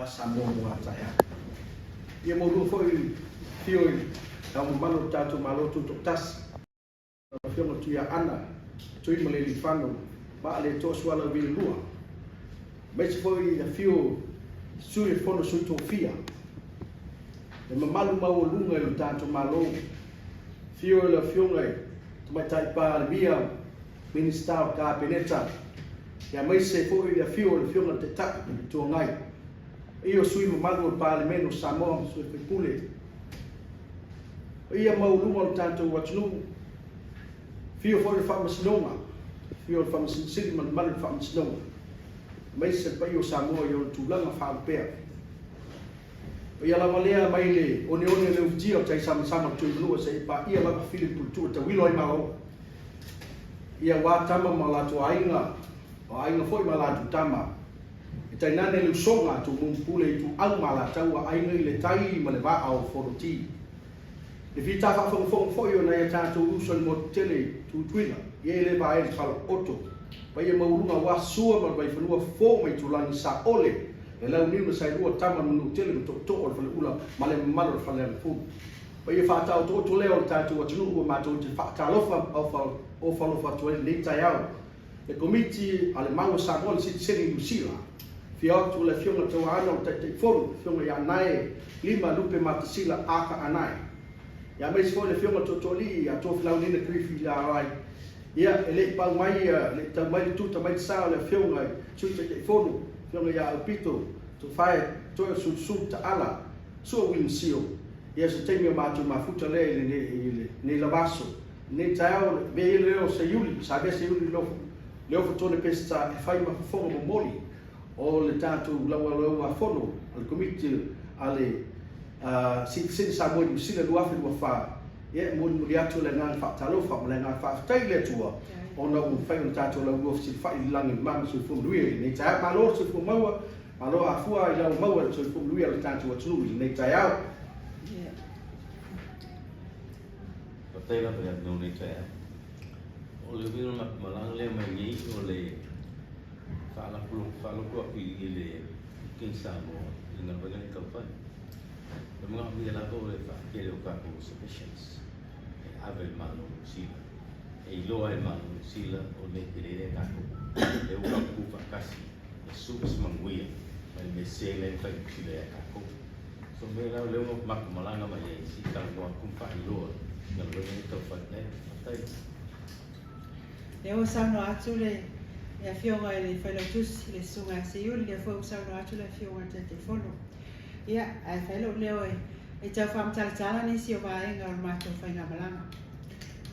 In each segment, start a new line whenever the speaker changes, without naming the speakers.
Aua Samoa mo a taeao. Ia maualuga foi le afio i Le Ao Mamalu o le tatou Malo Tutoatasi, lau Afioga Tuiaana Tuimalealiifano Vaaletoa Sualauvi II, aemaise foi le afio o Sui o le Fono a Sui Tofia, le mamalu maualuga i lo tatou Malo, afio i le Afioga i le Tamaitai Palemia, Minisita o le Kapeneta, aemaise foi le afio o le Afioga i le Taitai o le Itu Agai, paia o sui usufono mamalu o le Palemene o Samoa ma sui usufono, paia maualuga o le tatou atunuu, afio foi le Faamasinoga, afio le Faamasino Sili ma le mamalu i le Faamasinoga, aemaise le paia o Samoa i ona tulaga faalupea. O paia lava lea mai le oneone o le ufitia o Taisamasama o le Tuimanua seia paia lava Fili ma Puletuu e tauilo ai Malo. Ia aua Tama ma o latou Aiga, o Aiga foi ma latou Tama, e tainane le usoga a Tumua ma Pule, Ituau ma Alataua, Aiga i le Tai ma le Vaa o Fonoti. Le fita faafogafoga foi o nai a tatou uso i le motu tele i Tutuila, ia e le vaea i le falaoto. Paia maualuga aua Sua ma le Vaifanua, Fofo ma Aitulagi, Saole, le Launiu na Saelua, Tama a le Manuatele ma Tootoo o le Faleula ma le mamalu o le Faleagafulu. Paia faataotooto lea o le tatou atunuu ua matou te faatalofa ofo alofa atu ai lenei taeao. Le Komiti a le Mau a Samoa le Sitiseni i Niu Sila, afio atu le Afioga Tauaana o le Taitaifono, Afioga ia Anae Lima Lupe Matasila Aka Anae. Ia aemaise foi le Afioga Tootooalii ia Tofilaunina Kerifi Larai. Ia, e le i pau mai, e le i tau mai le tuta mai le sa o le Afioga i Sui Taitaifono, Afioga ia Aupito Tofae Toeolesulusulu Taala Sua William Sio. Ia, o se taimi o matou mafuta lea i lenei lava aso. Lenei taeao, avea ia le leo o Seiuli, sa avea Seiuli Leofa Tone Peseta e fai ma fofoga momoli o le tatou laualauafono a le Komiti a le Sitiseni Samoa i Niu Sila 2024. Ia, e molimoli atu le agaga faatalofa ma le agaga faafetai i le Atua ona ua mafai ona tatou laulua fesilafai i le lagi e mama ma soifua manuia i lenei taeao. Malo le soifua maua, malo afua i lau maua le soifua manuia o le tatou atunuu i lenei taeao.
Faafetai lava le avanoa nei taeao. O le uiga o le matou malaga lea mai nei o le faaloko atu i le King Samoa i galuega nei tau fai. O le manaomia lava o le faatele o tatou submissions e ave i le Malo o Niu Sila. E iloa ai e le Malo o Niu Sila o le mea tele lea tatou. Lea ua tatou tu faatasi e sue se manuia mai le mea sese lea na fai e Niu Sila ia tatou. So mea la lea ua matou malaga mai ai se i talanoa atu ma faailoa galuega nei tau fai i ai. Faafetai.
Lea ua saunoa atu le Afioga i le Failautusi, le Susuga ia Seiuli, lea foi ua saunoa atu le Afioga i le Taitaifono. Ia, ae fai lou leo e tau faamatalatala nisi o vaega o le matou faigamalaga.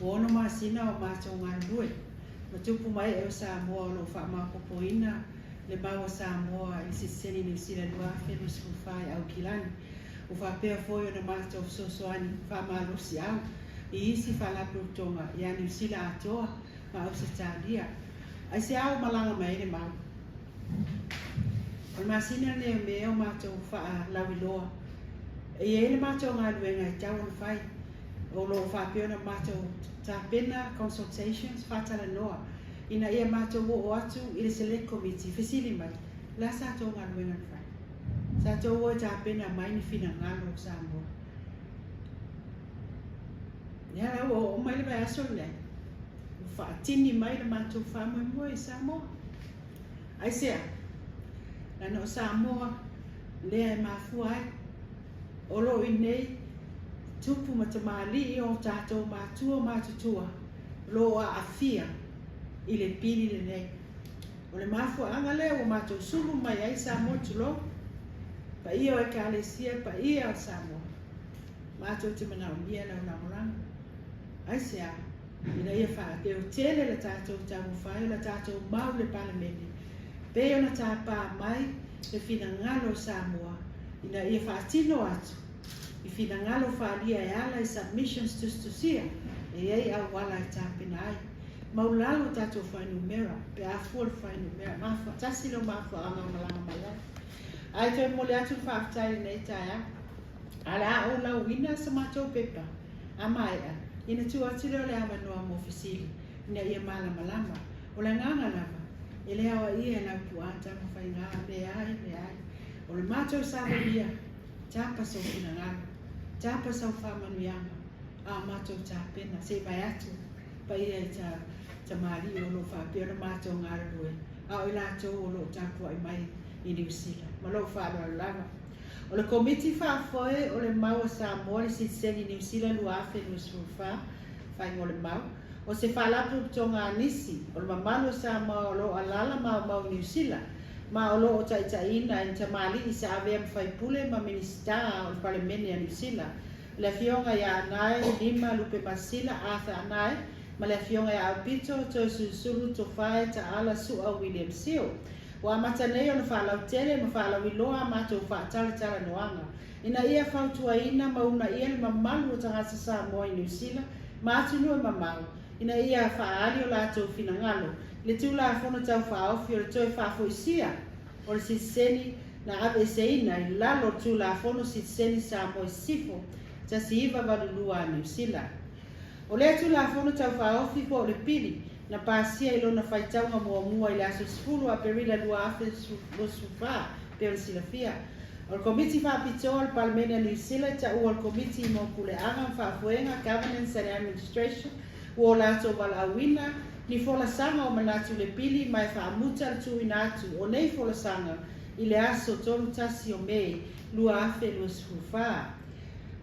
Ua ono masina o matou galulue, ma tupu ma ee o Samoa o lo o faamaopoopoina le mau a Samoa i le Sitiseni Niu Sila 2024 i Aukilani. Ua faapea foi ona matou fesoasoani faamalosiau i isi faalapotopotoga ia Niu Sila atoa ma Ausetalia. Aisea ua malaga mai ai le mau? O le masina lenei o Me o matou faalauiloa. E i ai le matou galuega e tatau ona fai. O lo o faapea ona matou tapena consultations, faatalanoa, ina ia matou oo atu i le Select Committee, fesili mai, o le a sa tou galuega na fai? Sa tou o e tapena mai ni finagalo o Samoa? Lea la ua oo mai le vaiaso lenei, ua faatini mai le matou faamoemoe i Samoa. Aisea? Leaga o Samoa lea e mafua ai. O lo o i inei tupu ma tamalii o tatou matua matutua o lo o aafia i le pili lenei. O le mafuaaga lea ua matou sulu mai ai Samoa tulou, paia o Ekalesia, paia o Samoa. Matou te manaomia lau lagolago. Aisea? Ina ia faaleotele le tatou taumafai o le tatou mau i le Palemene, pei ona tapa mai le finagalo o Samoa ina ia faatino atu i finagalo faaalia e ala i submissions tusitusia e i ai auala e tapena ai. Maulalo tatou fuainumera pe a fua le fuainumera mafua tasi lou mafuaaga o malaga mai ai. Ae toe momoli atu le faafetai i lenei taeao. Ae o le a ou lauina sa matou pepa a maea, ina tuu atu lea o le avanoa mo fesili ina ia malamalama. O le agaga lava, e le aoaia e Laupua Tamafaiga, leai, leai. O le matou savalia, tapa sou finagalo, tapa sau faamanuiaga, a o matou tapena, se i vae atu paia i ta tamalii o lo o faapea ona matou galulue, a o i latou o lo o tapuai mai i Niu Sila. Ma lou faaaloalo lava. O le Komiti Faafoe o le Mau a Samoa i le Sitiseni Niu Sila 2024, Faaiga o le Mau, o se faalapotopotoga a nisi o le mamalu o Samoa o lo o alaala maumau i Niu Sila, ma o lo o taitaiina e ni tamalii sa avea ma faipule ma Minisita o le Palemene a Niu Sila, le Afioga ia Anae Lima Lupemasila Arthur Anae ma le Afioga ia Aupito Toesulusulu Tofae Taala Su'a William Seal. Ua amata nei ona faalautele ma faalauiloa a matou faatalatalanoaga ina ia fautuaina ma uunaia le mamalu o tagata Samoa i Niu Sila ma atunuu e mamao ina ia faaali o latou finagalo i le Tulafono Tau Faaofi o le Toe Faafoisia o le Sitiseni na aveeseina i lalo o le Tulafono Sitiseni Samoa i Sisifo 1982 a Niu Sila. O lea Tulafono Tau Faaofi po o le Pili na pasia i lona faitauga muamua i le aso 10 o Aperila 2024, pei ona silafia. O le Komiti Faapitoa o le Palemene a Niu Sila i taua o le Komiti mo Puleaga ma Faafoega, Governance and Administration, ua o latou valaauina ni folasaga o manatu i le pili ma e faamuta le tuuina atu o nei folasaga i le aso 31 o Mei 2024.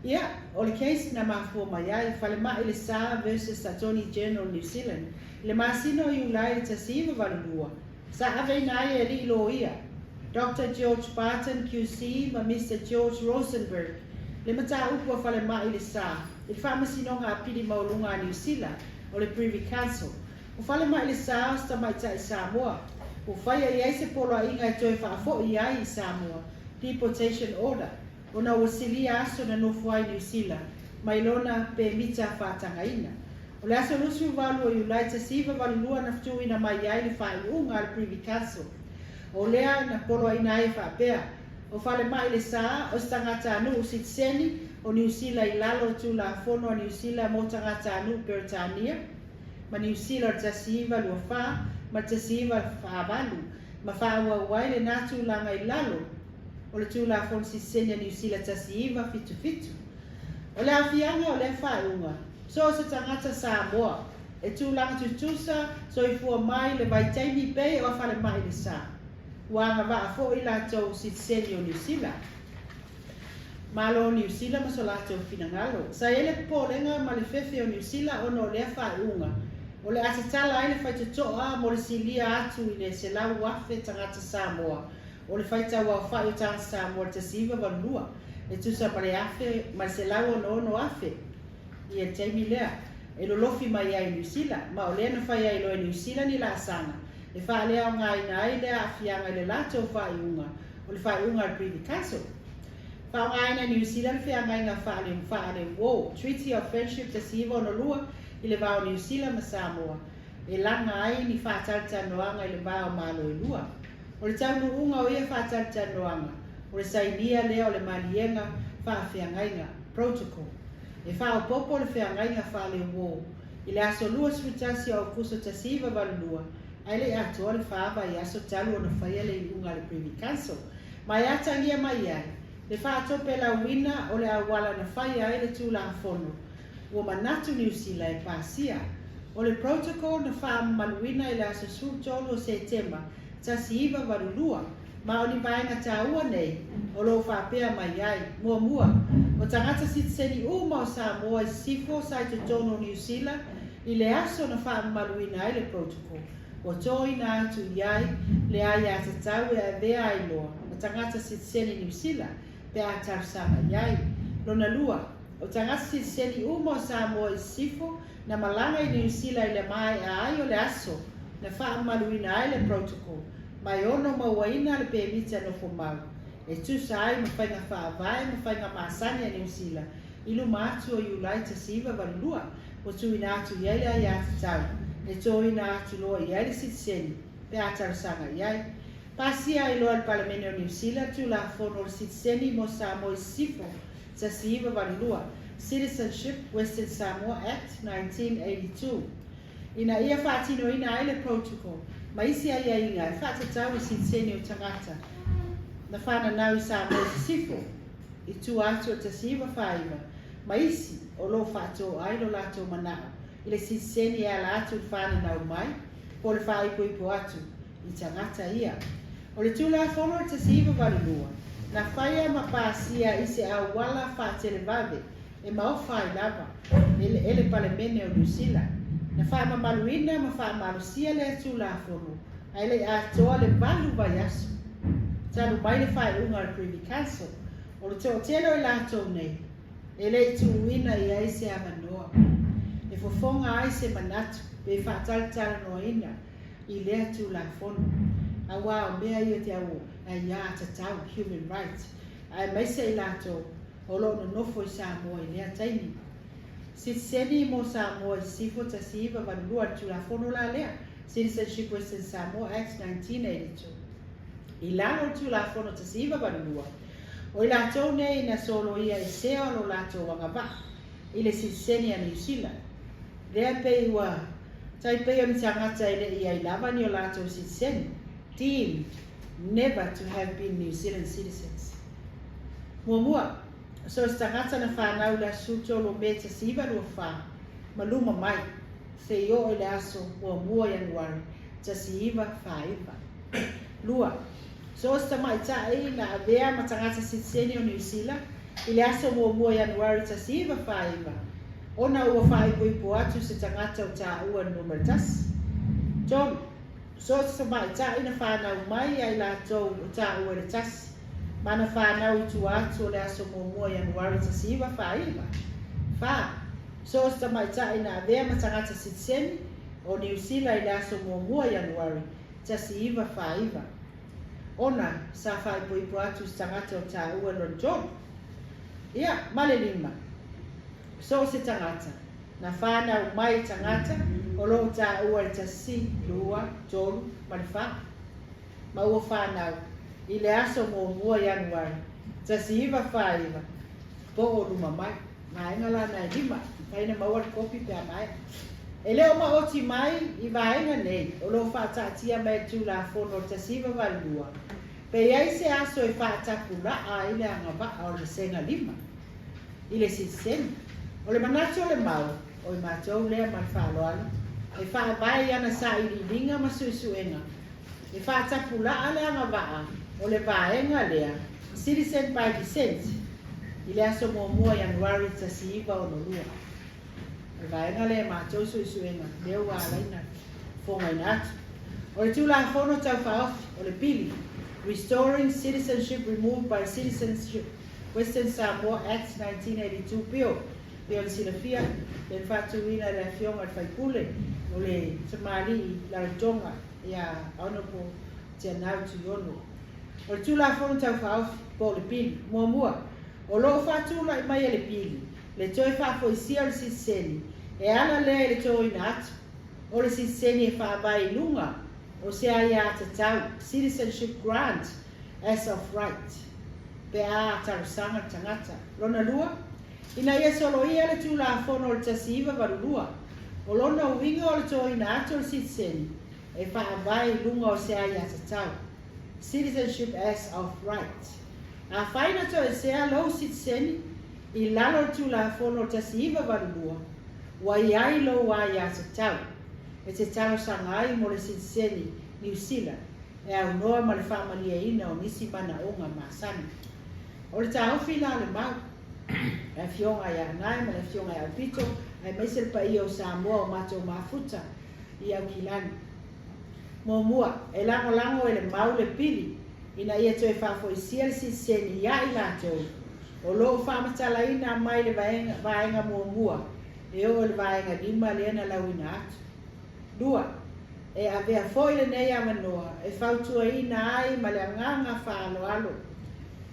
Ia, o le case na mafua mai ai, Falemai Le Sa versus Attorney General New Zealand, i le masina o Iulai 1982, sa aveina ai e alii loia, Doctor George Barton QC ma Mister George Rosenberg, le mataupu a Falemai Le Sa i le Faamasinoga Apili Maualuga a Niu Sila, o le Privy Council. O Falemai Le Sa o se tamaitai Samoa, ua faia i ai se poloaiga e toe faafoi ai i Samoa, deportation order, ona ua silia aso na nofo ai i Niu Sila mai lona pemita faatagaina. O le aso 28 o Iulai 1982 na fetuuina mai ai le faaiuga a le Privy Council. O lea na poloaiina ai e faapea, O Falemai Le Sa, o se tagatanuu sitiseni o Niu Sila i lalo o Tulafono a Niu Sila mo Tagatanuu Peretania ma Niu Sila o le 1924 ma le 1948 ma faaauau ai lena tulaga i lalo o le Tulafono Sitiseni a Niu Sila 1977. O le aafiaga o lea faaiuga, so o se tagata Samoa e tulaga tutusa soifua mai le vaitaimi pei o a Falemai Le Sa, ua agavaa foi latou sitiseni o Niu Sila. Malo o Niu Sila ma so latou finagalo. Sa i ai le popolega ma le fefe o Niu Sila ona o lea faaiuga, o le a tatala ai le faitotoa mo le silia atu i le 100,000 tagata Samoa O le faitauaofai o tagata Samoa i le 1982, e tusa ma le afe ma le 166 afe i le taimi lea, e lolofi mai ai i Niu Sila, ma o lea na fai ai loa e Niu Sila ni laasaga e faaleaogaina ai lea aafiaga i le latou faaiuga o le faaiuga a le Privy Council. Faaaogaina e Niu Sila le feagaiga faaleuo, Treaty of Friendship 1962, i le va o Niu Sila ma Samoa, e laga ai ni faatalatalanoaga i le va o Malo e lua. O le taunuuga o ia faatalatalanoaga, o le sainia lea o le maliega faafeagaiga, protocol, e faaopoopo le feagaiga faaleuo i le aso 21 o Aokuso 1982, ae le i atoa le fa vaiaso talu ona faia le iuga a le Privy Council, ma e atagia mai ai le faatopelauina o le auala na faia ai le Tulafono ua manatu Niu Sila e pasia. O le protocol na faamamaluina i le aso 13 o Setema 1982, ma o ni vaega taua nei o lo o faapea mai ai, muamua, o tagata sitiseni uma o Samoa i sisifo sa i totonu o Niu Sila i le aso na faamamaluina ai le protocol, ua toina atu i ai le aiatatau e avea ai loa ma tagata sitiseni Niu Sila pe a talosaga i ai. Lona lua, O tagata siliseli uma o Samoa i sisifo na malaga i Niu Sila i le maea ai o le aso na faamamaluina ai le protocol ma e ono mauaina le pemita nofo mau e tusa ai ma faiga faavae ma faiga masani a Niu Sila i luma atu o Iulai 1982 ua tuuina atu i ai le aiatatau e toina atu loa i ai le sitiseni pe a talosaga i ai. Pasia ai loa e le Palemene o Niu Sila le Tulafono o le Sitiseni mo Samoa i Sisifo 1982, Citizenship, Western Samoa, Act 1982, ina ia faatinoina ai le Protocol ma isi aiaiga e faatatau i sitiseni o tagata. na fananau i Samoa i Sisifo, i tua atu o le 1949, ma isi o lo o faatō ai lo latou manaʻo i le sitiseni e ala atu i le fananau mai po o le faaipoipo atu i tagata ia. O le Tulafono o le 1982, na faia ma pasia i se auala faatelevave e maofa ai lava e le Palemene o Niu Sila. Na faamamaluina ma faamalosia lea Tulafono ae le i atoa le valu vaiaso talu mai le faaiuga a le Privy Council. O le toatele o i latou nei, e le i tuuina i ai se avanoa e fofoga ai se manatu pe faatalatalanoaina i lea Tulafono, auā o mea ia te au aiā tatau, human right, aemaise i latou o lo o nonofo i Samoa i lea taimi. Sitiseni mo Samoa i Sisifo 1982 le Tulafono la lea, Citizenship Western Samoa Act 1982. I lalo o le Tulafono 1982, o i latou nei na soloia i sea o lo latou agavaa i le sitiseni a Niu Sila, lea pei ua tai pei o ni tagata e le i ai lava ni o latou sitiseni, deemed never to have been New Zealand citizens. Muamua, so o se tagata na fanau i le aso 13 o Me 1924 ma luma mai, seia oo i le aso 1 Ianuari 1949. Lua, so o se tamaitai na avea ma tagata sitiseni o Niu Sila i le aso 1 Ianuari 1949 ona ua faaipoipo atu se tagata o taua i le numera tasi. Tolu, So o se tamaitai na fanau mai ia i latou o taua i le tasi, ma na fanau i tua atu o le aso 1 Ianuari 1949. Whā, So o se tamaitai na avea ma tagata sitiseni o Niu Sila i le aso 1 Ianuari 1949, ona sa faaipoipo atu se tagata o taua i lona tolu. Ia, ma le lima, so o se tagata na fanau mai tagata o lo o taua i le tasi, lua, tolu, ma le fa, ma ua fanau i le aso 1 Ianuari 1949 po o luma mai. Vaega la na e lima, mafai ona maua le kopi pe a maea. E le o maoti mai i vaega nei o lo o faataatia mai e le Tulafono o le 1982, pe i ai se aso e faatapulaa ai le agavaa o le vasega lima. i le sitiseni. O le manatu o le mau, o i matou lea ma le faaaloalo, e faavae i ana sailiiliga ma suesuega, e faatapulaa le agavaa o le vaega lea, Citizen by Descent, i le aso 1 Ianuari 1962. O le vaega lea e matou suesuega, lea ua ala ai na fofogaina atu. O le Tulafono Tau Faaofi o le Pili, Restoring Citizenship Removed by Citizenship Western Samoa Act 1982 Bill, pei ona silafia, lea na faatuina e le Afioga i le Faipule o le Tamalii Lalotoga ia Honourable Tianau Tuiono. O le Tulafono Tau Faaofi, po o le Pili, muamua, o lo o faatulai mai e le Pili le toe faafoisia o le sitiseni e ala lea i le toina atu o le sitiseni e faavae i luga o se aiatatau, citizenship grant as of right, pe a talosaga le tagata. Lona lua, ina ia soloia le Tulafono o le 1982, o lona uiga o le toina atu o le sitiseni e faavae i luga o se aiatatau, citizenship as of right. Afai na toesea lou sitiseni i lalo o le Tulafono o le 1982, ua i ai lou aiatatau e te talosaga ai mo le sitiseni Niu Sila e aunoa ma le faamalieina o nisi manaoga masani. O le taofi la a le mau, le Afioga ia Anae ma le Afioga ia Aupito, aemaise le paia o Samoa o matou mafuta i Aukilani. Muamua, e lagolago e le mau le pili ina ia toe faafoisia le sitiseni ia i latou o lo o faamatalaina mai le vaega muamua e oo i le vaega lima lea na lauina atu. Lua, e avea foi lenei avanoa e fautuaina ai ma le agaga faaaloalo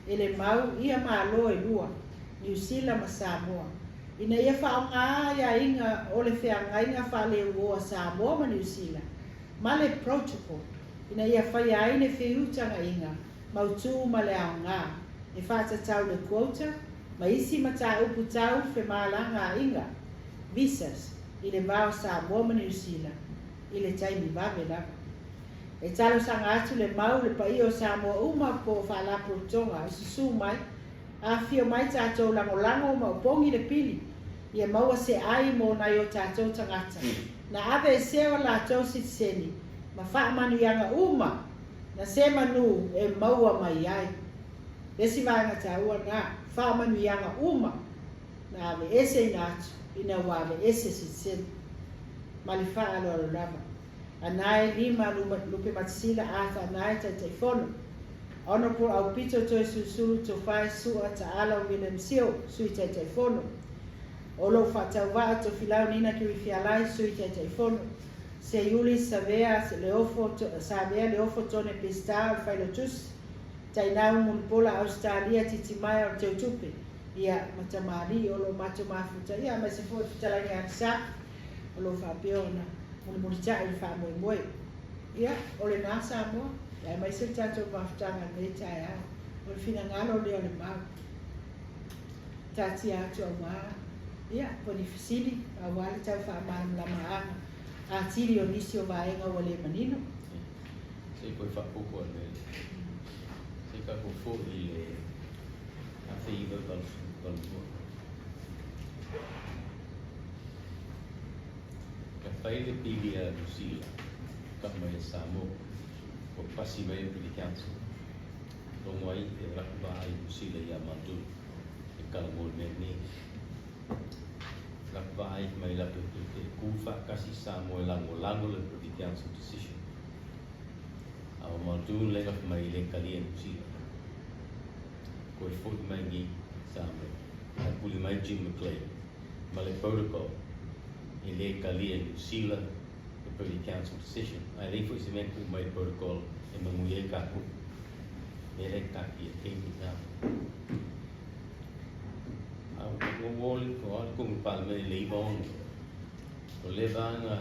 e le mau ia Malo e lua, Niu Sila ma Samoa, ina ia faaaoga aiaiga o le feagaiga faaleuoa Samoa ma Niu Sila ma le Protocol ina ia faia ai le feutagaiga mautū ma le aoga e faatatau le quota ma isi mataupu tau femalagaaiga, visas, i le va o Samoa ma Niu Sila i le taimi vave lava. E talosaga atu le mau i le paia o Samoa uma po o Faalapotopotoga e susu mai, afifio mai tatou lagolago ma opogi le pili ia maua se ai mo nai o tatou tagata na aveesea o latou sitiseni ma faamanuiaga uma na se manu e maua mai ai. Le isi vaega taua lena, faamanuiaga uma na aveeseina atu ina ua aveese sitiseni. Ma le faaaloalo lava. Anae Lima Lupematasila Arthur Anae Taitaifono Honourable Aupito Toesulusulu Tofae Sua Taala William Sio Sui Taitaifono O lou faatauvaa Tofilau Nina Kirifialai Sui Taitaifono Seiuli Savea Leofo Savea Leofo Tone Peseta o le Failautusi Tainau Mulipola Ausetalia Titimaea o le Teutupe ia ma tamalii o lo o matou mafuta ia aemaise foi le fetalaiga ia Lisa o lo o faapea ona mulimulitai le faamoemoe. Ia, o lena Samoa, aemaise le tatou mafutaga i lenei taeao, o le finagalo lea o le mau. Taatia atu aua, ia, po ni fesili, aua le tau faamalamalamaga atili o nisi o vaega ua le manino.
Se i koe faaopoopo a le mea lea. Se i tatou foi i le 1982. Na fai le pili a Niu Sila tau mai e Samoa, ua pasi mai le Privy Council, logo ai e rapu vaai Niu Sila ia Muldoon e talanoa i le mea lenei. Rapu vaai mai latou te kū faatasi Samoa e lagolago le Privy Council decision. A o Muldoon le gafa mai e le talia Niu Sila. Koe foi mai nei Samoa, ae puli mai Jim McLean ma le protocol e le talia Niu Sila le Privy Council decision, ae leai foi se mea tuu mai le protocol e manuia ai tatou. Mea lea e taatia taimi na. A ua ua le o le tonu Palemene le 96, o le vaega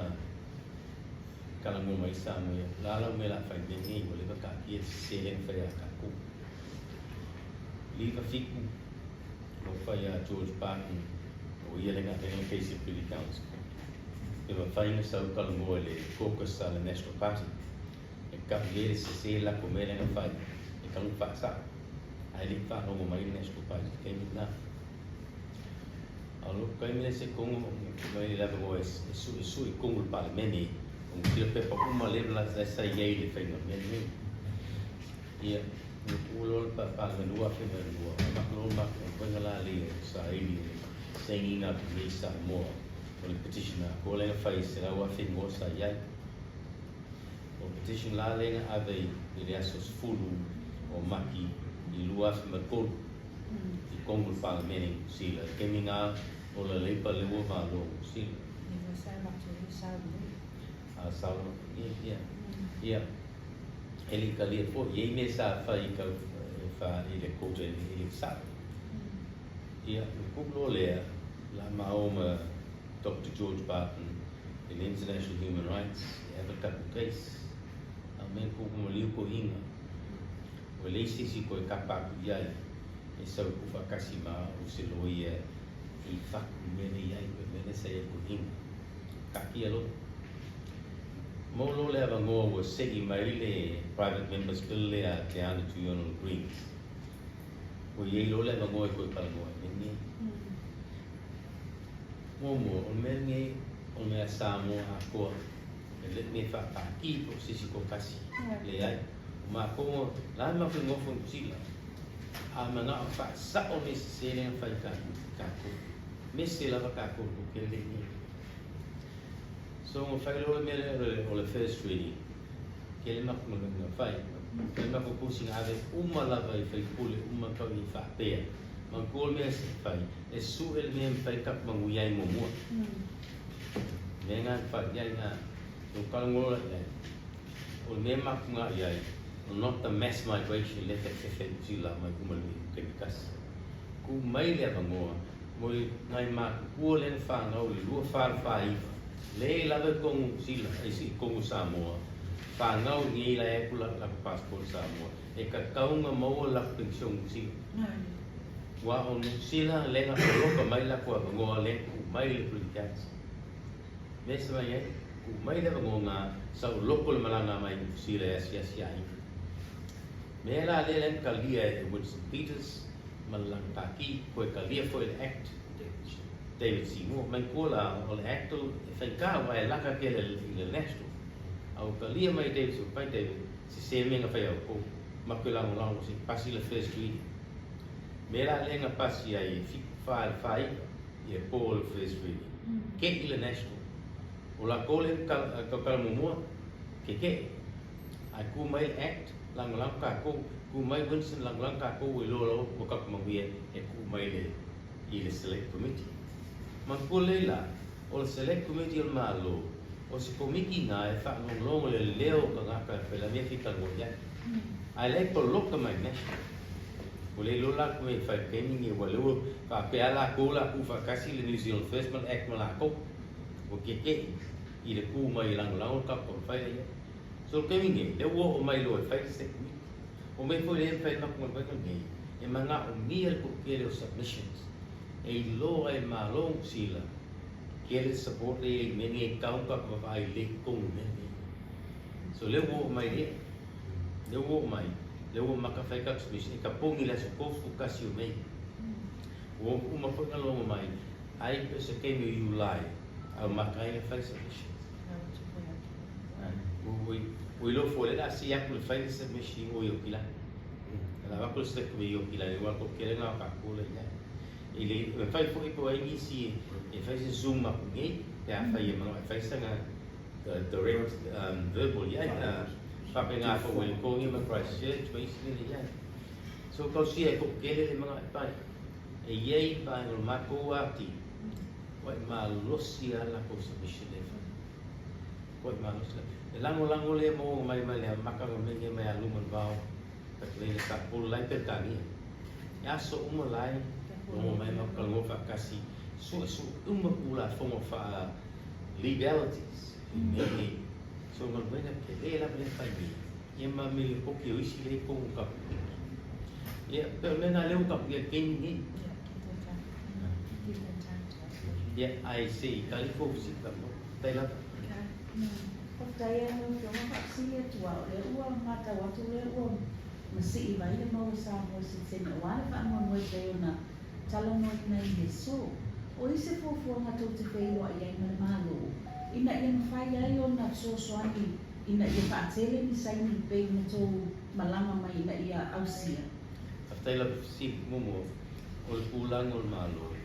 talanoa mai Samoa ia, la lau mea la fai mea nei, ua leva taatia le sese lea na fai ia tatou. 97 o fai a George Barton, o ia le galuega le case i Privy Council. Pe mafai na sau talanoa i le caucus a le National Party e tau i ai le sese lako mea lea na fai e talu faasao. Ae le i faalogo mai le National Party i le taimi lena. A o lou taimi lea se tonu mai le avanoa e suesue i totonu o le Palemene ona tila pepa uma lea la sa i ai i le faiga o le mea lenei. Ia, ua tuua loa le Palemene 2002, amata loa le matou galuega la lea o saili o le sainiga atu nei i Samoa o le petition atoa lea na fai e 100,000 igoa sa i ai. O le petition la lea na ave i le aso 10 o Mati i 2003 i totonu o le Palemene i Niu Sila, i le taimi na o le Leipa lea ua malo o Niu Sila. A sau, ia, ia. E le i talia foi, e i ai mea sa fai i tau fa i le quota e le i sao. Ia, o le kupu loa lea, la ma o ma Doctor George Barton i le International Human Rights e ave taku case. A o mea kupu maliu kohinga, ua leai se isi koe kapa atu i ai e sau e tuufaatasi ma au se loia i faku i mea nei ai, o mea lea sa i ai kohinga. Taatia loa. Mo lo le avanoa ua se'i mai le Private Members Bill lea a Te Ana Tuiono le Greens. Ua i ai loa le avanoa e toe talanoa ai mea nei. Muamua, o le mea lenei o le mea a Samoa atoa, e le mea e faapākī po o se isi toatasi, leai. O matou, la e matou nofo i Niu Sila, a mana'o faasa'o mea sese lea na fai i tatou, mese lava tatou i le toatele lenei. So ua fai loa le mea lea o le first reading, tele matou galuega na fai. Fai matou tusi na ave uma lava i faipule uma tau i faapea. Manatua le mea e fai, e sue le mea e mafai ona tatou manuia ai muamua. Mea na na fai i ai na, so talanoa loa i ai. O le mea matou na i ai, not the mass migration lea fefefe i Niu Sila mai uma i le taimi tasi. Tuu mai le avanoa Mo nai matutua lea na fanau i le 2449, lea lava i totonu Niu Sila, i totonu Samoa, fanau i nei lae atu latou passport Samoa, e tatau ona maua le latou penisione Niu Sila. Aua o Niu Sila lea na poloka mai latou avanoa lea na tuu mai le Privy Council. Mea se mai ai? Kuu mai le avanoa sa ou loko le malaga mai Niu Sila e asiasi aiga. Mea la lea lea na talia e Winston Peters ma le Lagipaki koe talia foi le Act David Seymour. Manatua la o le Act e faigata aua e lata tele i le National. A ua talia mai e David Seymour, fai David, sese mea na fai a outou, matou te lagolago se i pasi le first reading. Mea la lea na pasi ai e 7 fa i le 4 9 ia po o le first reading, ke'i le National. O lakou lea na tautala muamua, keke'e. Ae tu mai le Act, lagolago tatou, tu mai Winston, lagolago tatou, ua iloa loa ua tatou manuia e tuu mai le i le Select Committee. Manatua lelei la, o le Select Committee o le Malo, o se komiti na e faalogologo i le leo o tagata e fai mea fia talanoa i ai. Ae le poloka mai National. Ua le iloa latou mea e fai i le taimi lenei aua o lea ua faapea lava latou o le a tuufaatasi le New Zealand First ma le Act ma latou. Ua keke'i i le tu mai e lagolago le tatou taumafai lea i ai. So o le taimi nei, lea ua oo mai loa e fai le Select Committee. O mea foi lea e mafai ona matou galuega nei, e manaomia le toatele o submissions e iloa ai e Malo o Niu Sila tele le support lea i ai i mea nei e tatau ona tatou vaavaai lelei i totonu o mea nei. So lea ua oo mai lea, lea ua oo mai, lea ua maka fai tatou submission, e tapuni i le aso 31 o Mei. Ua uma foi ona logo mai, ai pe o se taimi o Iulai a ua maka ai ona fai submissions. Ua iloa fua lea o le a sii atu le fai le submission i o i Aukilani. O le a avatu le select committee i Aukilani aua o le toatele lena o tatou la i ai. E le mafai foi po o ai nisi e fai se zoom atu nei pe afai e manao e fai sana direct verbal i ai. Faapena foi Wellingtonia ma Christchurch ma isi mea la i ai. So tausia e toatele le manao e fai. E i ai vaega o le matou ati ua e malosi lava le latou submission lea e fai. Ua e malosi lava. E lagolago lea maua mai mai le amata ona mea nei mai a luma le vao Katerina Kapolo la i Peretania. E aso uma la e logo mai ma talanoa faatasi suesue uma Tulafono faa legalities i mea nei. So galuega tele lava lea e fai nei ia ma me lipoti o isi lea i totonu o tatou piki. Ia pei o le mea lena lea ua tatou i ai i le taimi lenei. Ia ae se i tali tou fesili faamolemole. Faafetai lava.
Faafetai lava lau Afioga, faafesili atu lava, o lea ua matau atu o lea ua masii mai le mau o Samoa Citizen aua le faamoemoe e pei ona talanoaina i le aso. O ai se fuafuaga tou te feiloai ai ma le Malo ina ia mafai ai ona fesoasoani ina ia faatele ni saini pei ona tou malaga mai ina ia ausia?
Faafetai lava fesili. Muamua, o le tulaga o le Malo,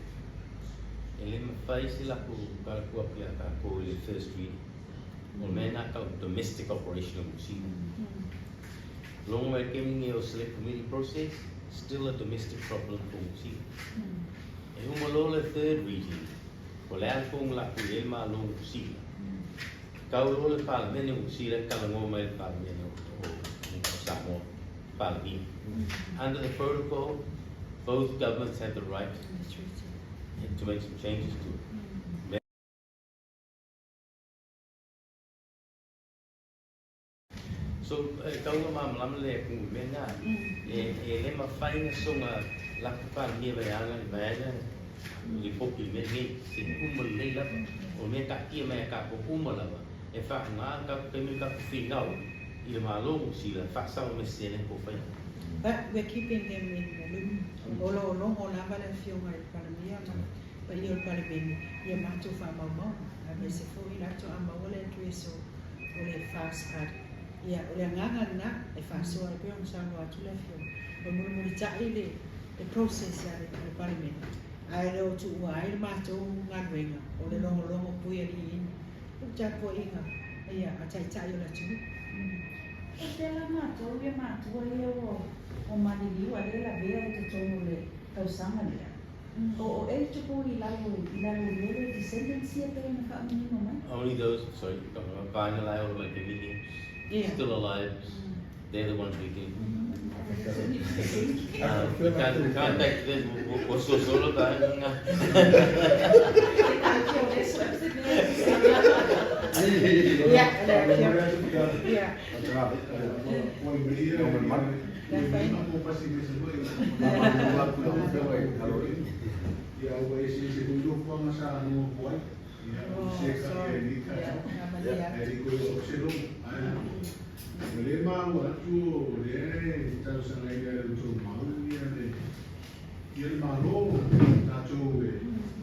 e le mafai se latou tala atu atu ia tatou i le first reading. O le mea lena tau domestic operation o Niu Sila. Logo mai le taimi lenei o select committee process, still a domestic problem for Niu Sila. E uma loa le third reading, po o le a le tonu latou i ai le Malo o Niu Sila, tau loa le Palemene o Niu Sila e talanoa mai i le Palemene o Samoa, Palemia. Under the protocol, both governments have the right to make some changes to it. So, e tau ona malamalama lea ku i mea na, e le mafai ona soga latou Palemia mai aga i vaega lipoti i mea nei, se uma lelei lava. O le mea taatia mai a tatou uma lava, e faaaoga le tatou taimi le tatou finau i le Malo o Niu Sila e faasao mea sese lea na tou faia.
But we're keeping them in the loop. O lo o logo lava le Afioga i le Palemia ma le paia o le Palemene i a matou faamaumauga, aemaise foi latou a maua le address o o le fast card. Ia, o le agaga lena e faasoa ai pei ona saunoa atu le Afioga, e mulimulitai le le process a le Palemene, ae le o tuua ai le matou galuega o le logologo puialiiina o le tapuaiga ia a Taitai o le atunuu.
E pela matou ia matua ia ua maliliu a le lavea i totonu o le tausaga lea. O o eligible i lalo i lalo i lele descendants ia pei ona faamanino mai.
Only those, sorry, vaega la e ola mai taimi nei, still alive, they're the ones we can contact them, ua sosolo vaega na.
Sorry. Yeah, amalie
E
atu.
le koe o se logo. Ai, o le maua atu o lea e talosagaina e le outou mau ia le ia le mālō tatou e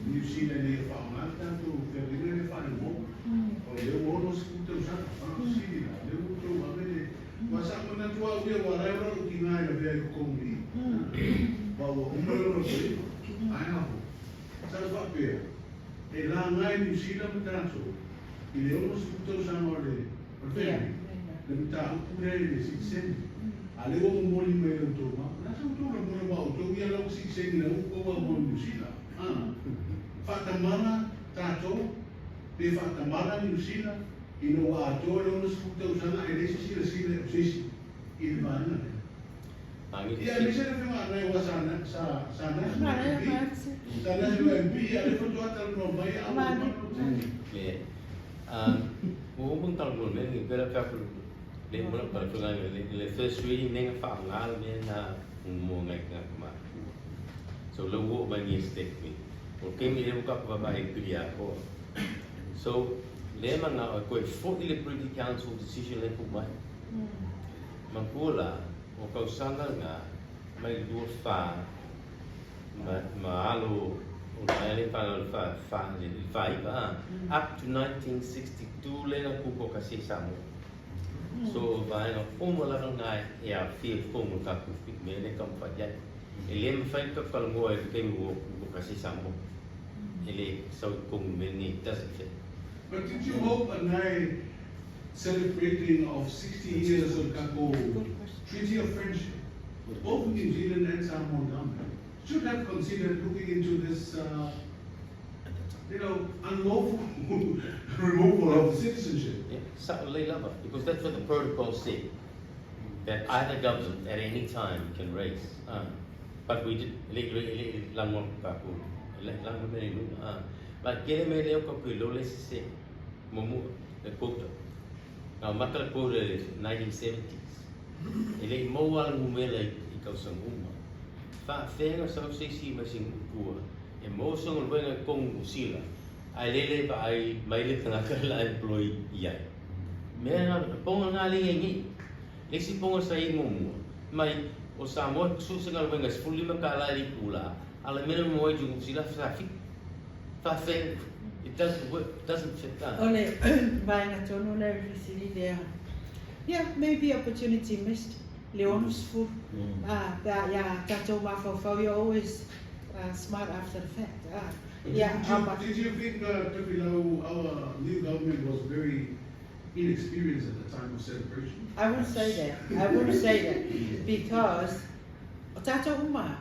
Niu Sila nei e faaaogā le tatou feagaiga le faalemoa o lea ua 60 tausaga faafesili la lea ua outou ave le ua sa manatu au ia ua alae ona lou tiga e lavea i totonu i ma ua uma lona toeima ae a fo sa le faapea e laga e Niu Sila ma tatou i le 60 tausaga o le o le feagaiga le mataupu lea i le sitiseni a lea ua momoli mai e outou mau la sa outou lagona ua outou ia lau sitiseni la ua outou mo Niu Sila faatamala tatou pe faatamala Niu Sila ina ua atoa le 60 tausaga e leai se silasila o se isi i le vaega lea. Ia aemaise le afioga nai ua sa sa sa national MP sa national MP a le faatoa talanoa mai a ua
Le ua uma ona talanoa mea nei pei la fai atu le uma na talanoa le first reading lea na faaaoga le mea lena mo nai tagata matutua. So lea ua oo mai nei step nei. O le taimi lea ua tatou vaavaai i le pili atoa. So lea manao e toe fo'i le Privy Council decision lea e tuu mai. Manatua la, o tausaga na mai le 24 ma alo o le vaega lea e fanau i le fa le 49 up to 1962 lea na tutoatasi ai Samoa. So o vaega uma lava na e aafia i totonu o le tatou mea lea e taumafai i ai. E le mafai ona tatou talanoa i le taimi ua tutoatasi ai Samoa. E le sau i totonu o le mea lenei, it doesn't fit.
But did you hope anai celebrating of 60 years of tatou Treaty of Friendship, both New Zealand and Samoan government should have considered looking into this, unlawful removal of citizenship?
Yeah, certainly lava, because that's what the protocol said, that either government at any time can raise. But we did, le le le lago tatou, le lago mea i luga. But kele mea lea o ka pui lo le se muamua, le quota. Na mata le quota i le 1970s. E le i maua lava le numera i tausaga uma. Faafeaga na sau se isi mai se nuu tua e maua se galuega i totonu o Niu Sila, ae le le vaai mai le tagata la employ i ai. Mea na, ponga na le i ai nei. Le isi ponga sa i ai muamua, mai o Samoa e sue se galuega e $15 i le itula, a o le mea na maua ai Niu Sila sa 7. Faafeaga, it doesn't work, it doesn't fit that.
O le vaega tonu lea o le fesili lea. Yeah, maybe opportunity missed, le 60. Ah, pe a ia tatou mafaufau, you're always smart after the fact. Ah, ia,
Did you, did you think, Tofilau, our new government was very inexperienced at the time of celebration?
I wouldn't say that. I wouldn't say that because o tatou uma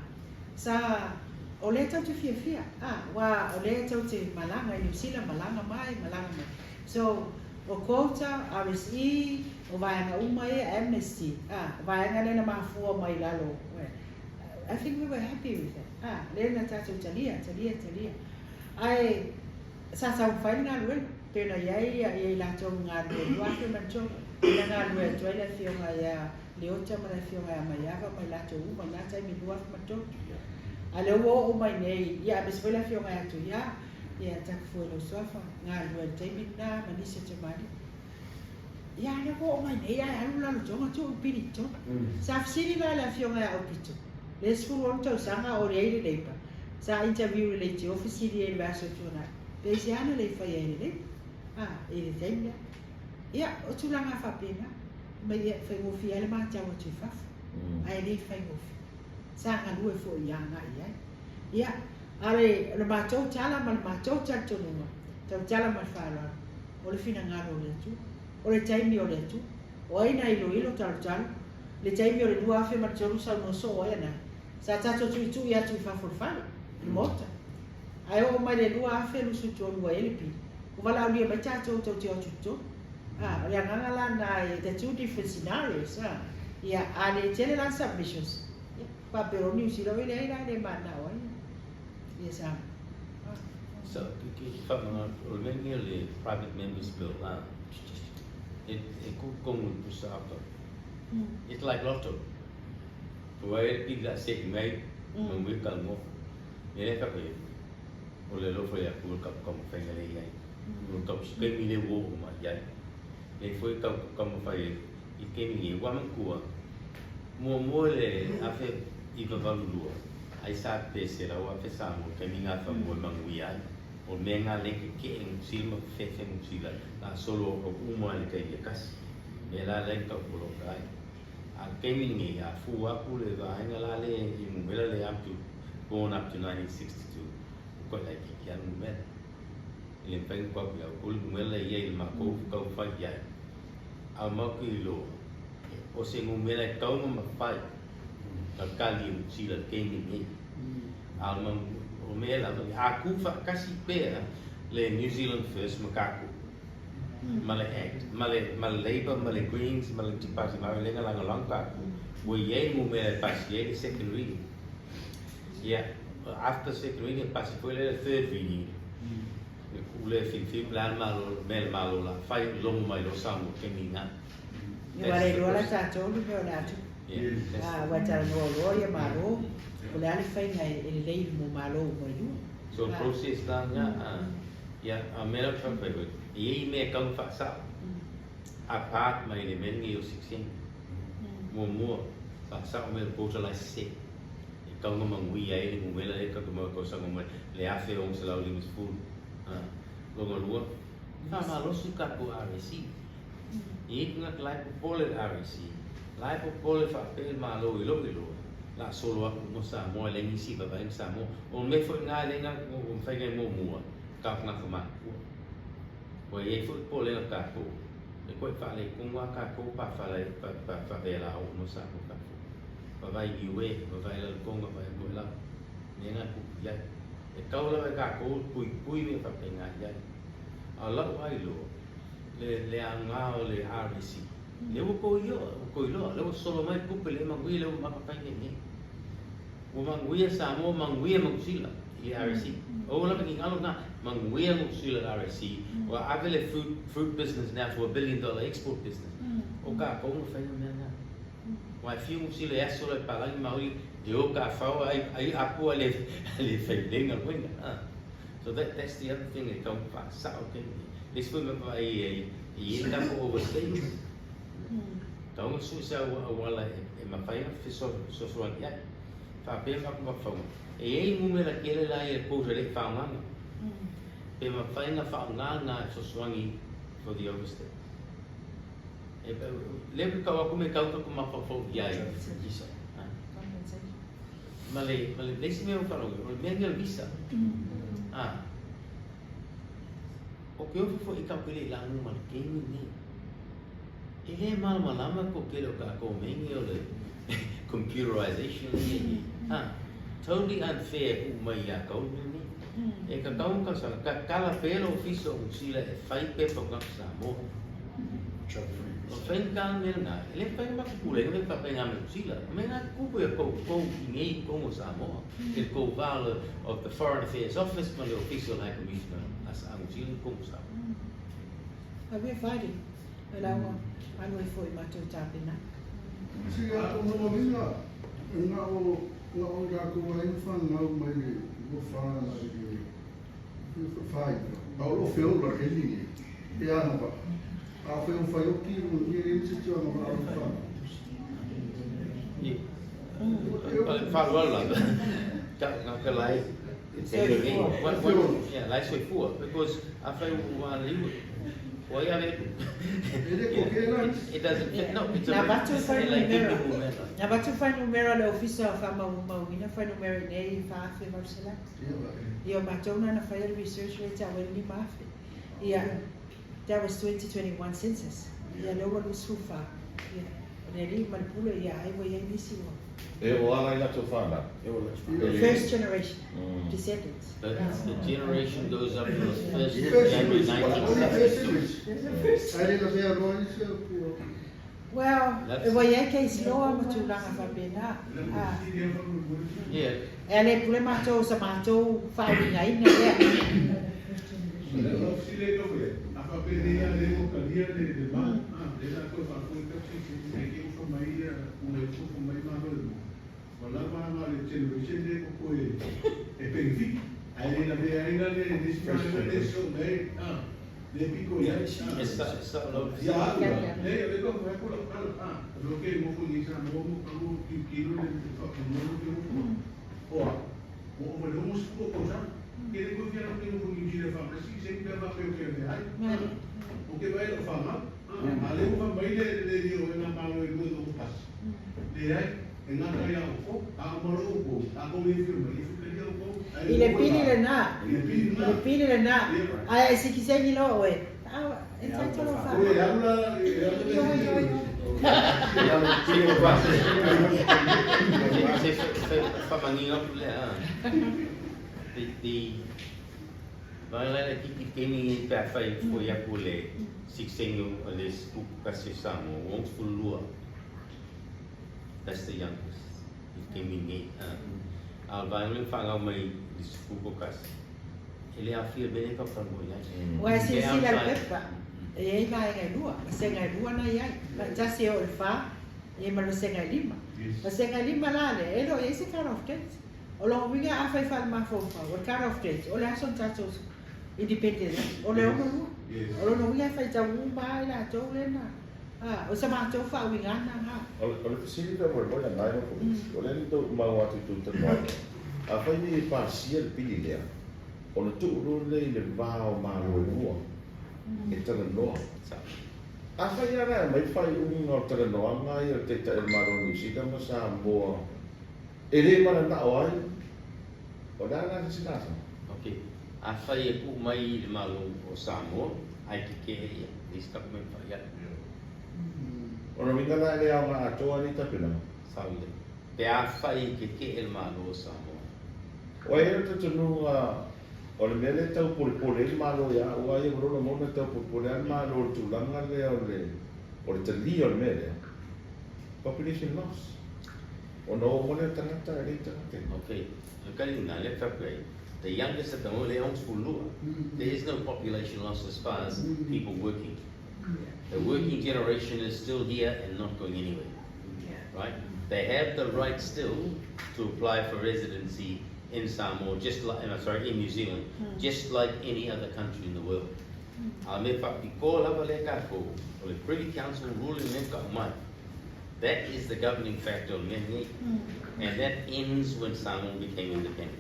sa o lea tatou te fiafia ah, wa o lea tatou te malaga i Niu Sila, malaga mai, malaga mai. So o quota, RSE, o vaega uma ia, amnesty, ah, o vaega lea na mafua mai lalo. I think we were happy with that. Ah, lea na tatou talia, talia, talia. Ae sa taumafai le galuega, pei ona i ai ia i latou galulue 2003, na galulue atu ai le afioga ia Leota ma le afioga ia Maiava ma i latou uma i na taimi 2003. A lea ua oo mai nei, ia aemaise foi le afioga ia Tuia, ia Takafua i lou suafa, galulue i le taimi lena ma nisi o tamalii. Ia a lea ua oo mai nei ae alu lalo toga tuu le pili i totonu. Sa fesili la le afioga ia Aupito, le 16 tausaga o i ai le Labour, sa interview i le leitio fesili ai i le vaiaso tuanai, pe aisea na le fai ai le Labour, a, i le taimi lea. Ia, o tulaga faapena, mai ia faigofie ai le matau atu i fafo, ae le faigofie. Sa galue foi i agai i ai. Ia, a le, o le matou tala ma le matou talitonuga, tautala ma le faaaloalo, o le finagalo o le Atua, o le taimi o le Atua. O ai na iloilo talotalo, le taimi o le 2003 saunoa soo ai anai, sa tatou tuitui atu i fafo o le fale, i le maota. Ae oo mai le 2023 ua i ai le pili, ua valaaulia mai tatou tou te o atu i totonu. A, o le agaga la na e, the two different scenarios, a. Ia, a le tele la submissions, ia, faapea o Niu Sila, oi leai la e le mananao ai ia Samoa. A.
So, ke whakamana, o le mea lenei o le Private Members Bill, a, e ku tonu i pusa ata. It's like lotto. Ua e le pili la se i mai, ma mui ka ngo. Me le whakae, o le alofa ia Atua ka ka mawhainga le i ai. tausi taimi lea ua oo mai ai. Lea foi e tau taumafai ai i le taimi nei, ua manatua, muamua i le 1982, ai sa pe 100,000 Samoa i le taimi na fanua e manuia ai. O le mea lena lea e tetee Niu Sila ma fefefe Niu Sila na solo au uma i le taimi e tasi. O le mea la lea e tau poloka ai. A o le taimi lenei, a fua atu le vaega la lea i numera lea up to, born up to 1962, ua toe laitiiti lava le numera. E le mafai ona tuu atu ia outou le numera lea e i ai i le matou taumafai i ai. A o matou te iloa, o se numera e tatau ona mafai ona tali e Niu Sila i le taimi lenei. A o le mea lava, a tuufaatasi pea le New Zealand First ma tatou, ma le Act, ma le, ma le Labour, ma le Greens, ma le Te Pāti Māori, lea na lagolago tatou, ua i ai numera e pasi ai le second reading. Ia, after second reading, e pasi foi lea le third reading, le kuu lea e filifili po o le a le malo, mea le Malo o le a fai, logo mai loa Samoa i le taimi lena.
Ia, ua le iloa la tatou le mea o le a tupu. A ua talanoa loa ia Malo, o le a le faiga e lelei mo Malo uma e lua.
So process la nga a ia a mea la fai foi e iai mea e tau na faasao apart mai le mea lenei o 16 muamua faasao mea o le quota la e sese e tau na manuia ai le numera lea tatou maua tausaga mai le 1650 a lona lua faamalosi le tatou RSE e iai tagata la e popole le RSE la e popole faapea le Malo i lou iloa la solo atu uma Samoa e leai nisi vavaega Samoa. O le mea foi lena lea na ua mafai ona muamua ka tagata matutua. Ua i ai foi popolega tatou e toe faaletonu lava tatou pa faavela uma Samoa tatou. Vavae Niue, vavae Lalotoga, vavae Toelau. Mea na tupu i ai. E tau lava e tatou le puipui mea faapena i ai. A o lau lava iloa, le aoga o le RSE, lea ua tou iloa, lea ua solo mai le tupe lea e manuia, lea ua maka fai nei mea. Ua manuia Samoa, manuia ma Niu Sila i le RSE. Aua lava ne i galo lena, manuia Niu Sila i le RSE. Ua ave le fruit, fruit business now to a billion dollar export business. O kākou na faia mea na. Ua e fiu Niu Sila e aso la i palagi maoli e o ka whao ai, ai apua le, le whailenga koina. Ah. So that, that's the other thing e tau whaasao ke. Le isi foi mea pa i e, i e tapo overseas. Taonga sui se auala e mafai ona fesoasoani ai. Faapea mafaufauga, e i ai numera tele la ia quota e le i faaaogaina. Pe mafai ona faaaoga na e fesoasoani for the overstay. E le ua tau atu me tau tatou mafaufau i ai. Visa. Ma le, ma le, le isi mea ua faalogo, o le mea lea o le visa. Ah. O ke ofi foi kau pele i lagu ma le taimi nei. E le malamalama ko kele o kākou mea o le computerization nei e ha, totally unfair ku mai iā kau le mea nei. E ka kau ka sa ka kala pea le ofisa o Musila e fai pepa o kākou Samoa. O fai ka mea lena, e le mafai ona matou pulega me faapena me Musila. O mea na tupu ia kou i nei i totonu o Samoa. I le kou va of the Foreign Affairs Office ma le Ofisa o le High Commissioner a Musila i totonu o Samoa.
But we're fighting. E lauga alu ai foi matou tapena.
Sina ona na o na o latou ai na fanau mai le 24 na i le 49 a o lo feola le ni e ana pa a fe o fai o ki o ni e se tio na o fa.
Faalualu lava ka ka ka lai yeah lai soifua because afai ua liu ua ia le
E le ko ke la.
It doesn't fit, no, it's a
Na avatu fuainumera.
Like
Na avatu fuainumera le Ofisa o Faamaumauina fuainumera i nei e 4,800. Ia o matou na na faia le research lea tau ai le 5,000. Ia, that was 2021 census. Ia lea ua 24. Ia, o le alii ma le pule ia ai ua i ai nisi ua.
E o ala i latou whanau.
First generation descendants.
The generation goes up to the first
First
January
generation.
1962.
Ai le la mea loa i se ua.
Well,
That's-
ua i ai case law ma tulaga faapena. Ah.
Yeah.
E le pule matou sa matou faauigaina lea.
Le piko i ai.
E sa lau.
Ia au la. Le le ko ko ko la kala. Ah, lo ke mo fu ni sa mo mo ka mo ki ki lo le fa ko mo ke mo. O a. O o le mo su ko sa. Ke le ko fia lo ke mo ni jire fa ma si se ke va pe ke le ai. O ke vai lo fa ma. A le mo fa mai le le ni o na ma lo i lo ko pas. Le ai e ngā kai au ko, a mo lo ko, a ko le fi mai fi kai au ko.
I le pili lenā.
I le pili
I le
lenā.
pili lenā. Ae sikiseni loa oe. A e taito lou
O
faa.
le alu la e alu
Ioe, ioe, ioe.
Se faamanino atu lea, the vaega lea kiki taimi lenei pe afai foi atu le sikiseini o le 11 o Samoa, ua 62. That's the youngest i le taimi lenei. A o le vaega lea ua faagau mai i le 11, e le aofia mea lea tatou talanoa i ai.
Ua e silasila i le pepa, e i ai vaega e lua, vasega e lua na i ai. Tasi e oo i le fa, ia ma le vasega e lima. Vasega e lima la lea, e le o i ai se cut off date. O lona uiga afai faale-mafaufau, o le cut off date, o le aso na tatou independent ai, o le 62. O lona uiga e faitau uma lava i latou lea na, a, o sa matou faauigaga na.
O le fesili faamolemole a nai ma Komiti, o lea na tou mau atu i tou talanoaga, afai nei e pasia le pili lea, ona tuu loa lea i le va o Malo e lua e talanoa. Afai lava la e aumai le faaiuga o talanoaga ia o le Taitai o le Malo o Niu Sila ma Samoa e le mananao ai, o le a la se isi laasaga?
Ok, afai e tuu mai i le Malo o Samoa, ai keke'e ia, le isi taku mea fai ai.
O lona uiga la e le aoga atoa nei tapenaga?
Sao lelei. Pe afai e keke'e le Malo o Samoa.
Ua i ai le talitonuga o le mea lea e tau polepole ai le Malo ia au lava ia, ua lagona e tau polepole lava le Malo i le tulaga lea o le o le talia o le mea lea, population loss, ona o uma lea o tagata e leai tagata i.
Ok, o le kaliuga lea e faapea ai, the youngest at the moment lea e 62, there is no population loss as far as people working. The working generation is still here and not going anywhere. Right? They have the right still to apply for residency in Samoa, just like, I'm sorry, in New Zealand, just like any other country in the world. A o le mea faapitoa lava lea tatou, o le Privy Council ruling lea na tau mai, that is the governing factor o le mea lenei. And that ends when Samoa became independent.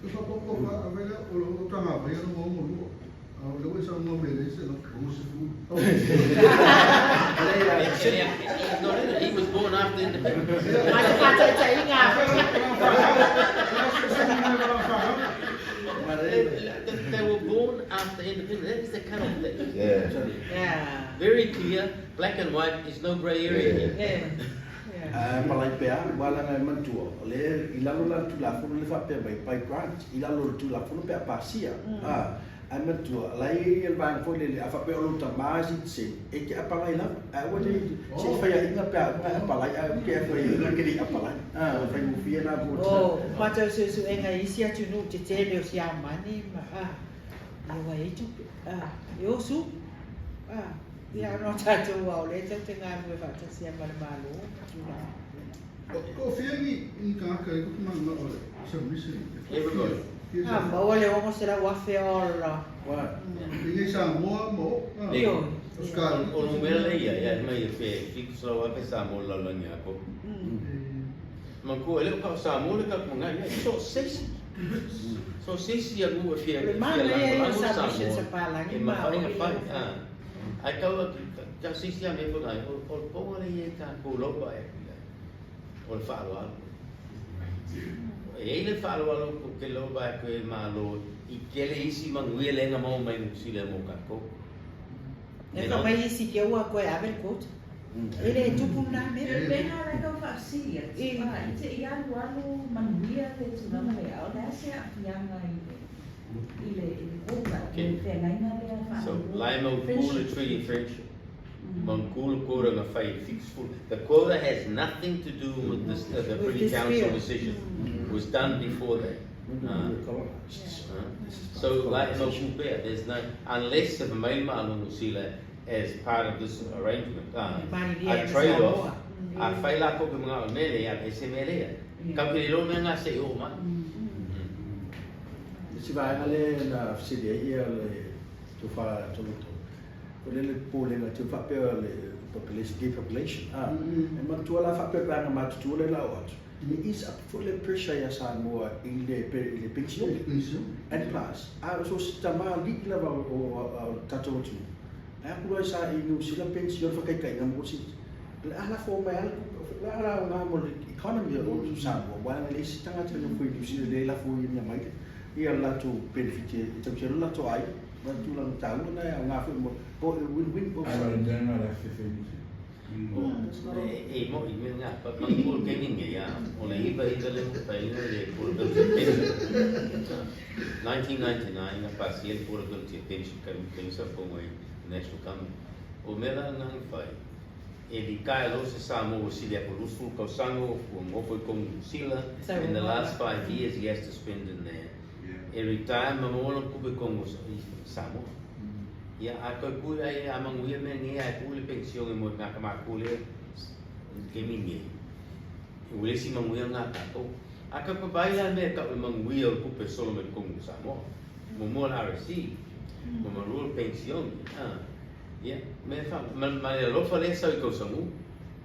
E faaopoopo fa avela o lo o tagavai a lona 62, a o lea ua e saunoa mai e leai se
He was born after independence.
Ma se faataitaiga
They were born after independence. That is the cut-off date.
Yeah.
Very clear, black and white, there's no grey area here.
Ae palai pea, aua leaga e manatua, o lea i lalo la le Tulafono lea faapea mai, by grant, i lalo o le Tulafono pe a pasia, a, ae manatua, o la e i ai le vaega foi lele, a faapea o lou tama e sitiseni, e te apalai lava, ae aua ne i, se i faiaina pe a uma e apalai, ae te faiaina ke le i apalai, a, o le faigofie lena mo tina.
O matou suesuega i isi atunuu tetele o Siamani ma, a, ia ua i ai tupe, a, e osu, a. Ia ano tatou aua o lea tatou te galulue faatasi ai ma le Malo ma tulaga faapena.
Ko fea ni ni tagata e kutu mananao o le submission e ko
Everybody.
fia
A maua le 600,000 ola.
I nei Samoa ma o
Ioe.
Australia.
O numera lea ia, ia mai e pe 700,000 Samoa lalolagi atoa. Manatua e le o ka o Samoa le tatou magai ai, so o se isi. So o se isi atunuu e fia
O le manaia ia o
lagolago
submissions a
Samoa
palagi
e
ma
mafai
o
ona
ia.
fai. Ae tau atu, tau se isi lava mea foi nai, o le poga lea e i ai tatou lava e atu i ai, o le faaaloalo. E i ai le faaaloalo tou te lava atu ai i le Malo i tele isi manuia lea na maua mai Niu Sila mo tatou.
E fa mai isi ke ua koe ave le quota. E le tupu lena mea.
Le pena la tau faafesili atu, a i te i alualu manuia le tulaga lea, o le a se aafiaga i le i le i le quota, i le feagaiga lea
So,
faalua,
lai mau ku le
friendship.
treaty friendship, mau ku le quota na fai i le 70. The quota has nothing to do with this, the
With
Privy
this
Council
bill.
decision. It was done before that. So, lai mau ku pea, there's no, unless if mai le Malo Niu Sila as part of this arrangement, a trade off, a fai lākou ke manaʻo i mea lea, e se mea lea. Kau ke le iloa mea ngā se i oo mai.
Le isi vaega lea na fesili ai ia le Tofa Toronto. O le le popolega te faapea le population, depopulation. Ah, e manatua la faapea pe ana matutua le la o atu. E ease up foi le pressure ia Samoa i le i le pensione. And plus, a so se tamalii lava o le tatou atunuu, e aku loa sa i Niu Sila pensione whakaitaiga mo si le a lafo mai ala le a la ngā mo le economy o Samoa, wa le isi tangata no fui Niu Sila le lafo i mea mai ia latou benefit e tausia lo latou ai ma tulaga taua na e aoga foi mo po e win-win both sides.
E mo'i mea ngā, pa mangua ke ninge ia, o le iva iva le mupaina le portability pension. 1999 na pasia le portability pension ka pensa fo mai national government. O mea la ngā whai, e li kai lo se Samoa o sili ako lusu kausaga o ua ngofo i kongu New Zealand. In the last 5 years he has to spend in there. E retire ma mo lo kupe kongu Samoa. Ia, a koe kui ai a manguia mea nge ai pu le pension e mo ngā ka le ke mi nge. Ua le si manguia ngā tātou. A ka papai la mea ka o manguia o kupe solo me kongu Samoa. Mo mo la RSE. Mo mo rural pension. Ah. Ia, me fa ma ma le alofa le sau i kausangu.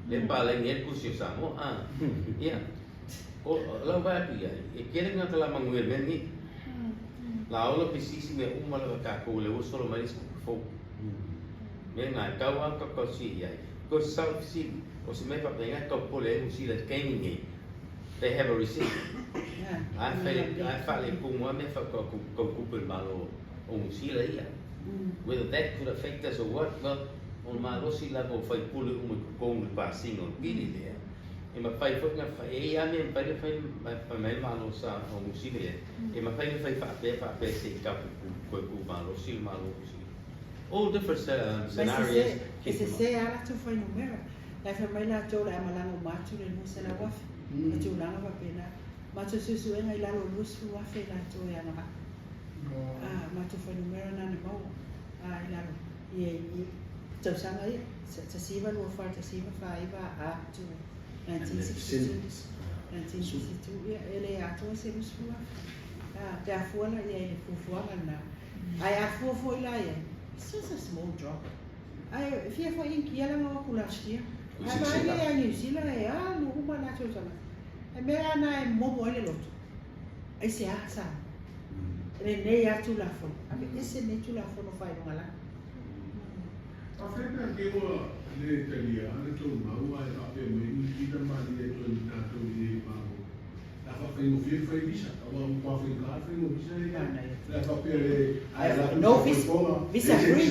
Le pa le nge kusi o Samoa. Ah. Ia. O lau vai atu ia, e kele ngā ka la manguia mea nge. La ola pesisi me uma lava tākou le ua solo mai le fou. Me ngā kau a ka kau si ia. Ko sa si o se me pa penga kau pole e si la kengi nge. They have a receipt. Ai fa le kunga me fa ko ko kupe malo o musila ia. Whether that could affect us or what, well, o malo si la ko fai pule umu ko kongu pasinga o pili lea. E ma fai foi nga fai e ia me fai fai fai mai malo sa o musila ia. E ma fai fai fa pe fa pe se ka ku ko ku malo si malo si. All different scenarios.
E se se ala tu fai numera. La fa mai la tau la malaga uma atu le 200,000. Ma tulaga faapena. Matou suesuega i lalo o 20,000 latou e agavaa. Ah, matou fuainumera na na maua. Ah, i lalo i i tausaga ia 1924 1949 up to 1962. 1962 ia e le atoa se 20,000. Ah, pe afua la ia i le fuafuaga lena. Ae afua foi la ia, it's just a small drop. Ae fia foi inkia laga o atu last year. Ae vaai ia New Zealand e alu uma latou tagata. E mea ana e momo ai le loto. Ai se a sa. Lenei a Tulafono. Ave ese nei Tulafono faailoga lagi.
A fai pea ke ua le talia le tou mau ae faapea mai Niu Sila malie toe ma tatou i nei malo. La faafai fai visa, aua ua faigā le faiga o visa ia. La faapea le
ae la No visa, visa free.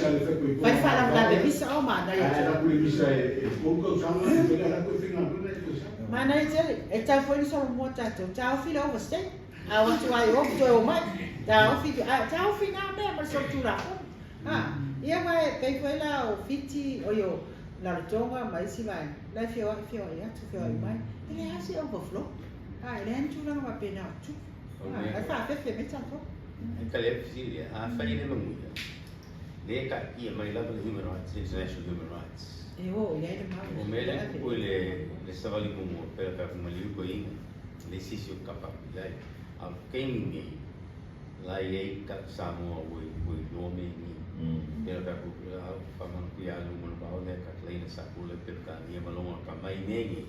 Fai faalavelave visa o manaia
Ae la le visa e 3 tausaga, e la koe faigaluega e tausaga.
Manaia tele, e tau foi ni solomua tatou. Taofi le overstay. A o atu ai o toe o mai. Taofi, taofi ngā mea ma le solitulafono. Ah, ia vai pei foi la o Fiti, o yo Rarotonga ma isi vaega. La e feoai feoai atu feoai mai. E leai se overflow. Ah, e leai ni tulaga faapena o tupu. Ah, e faafefe mai tatou.
E ka le fesili, a fai le manuia. Le ka ia mai lava le human rights, international human rights.
E o, i ai le mau.
O mea le kupu i le savali mumu, pera ka kumaliu ko inga, le sisi o kapa i ai. A keimi nei, la i ei ka Samoa ui ui loa me ni. Pera ka ku a whamanu kui a lumanu pa o nea ka kleina sa kule pera ka nia malonga ka mai nei.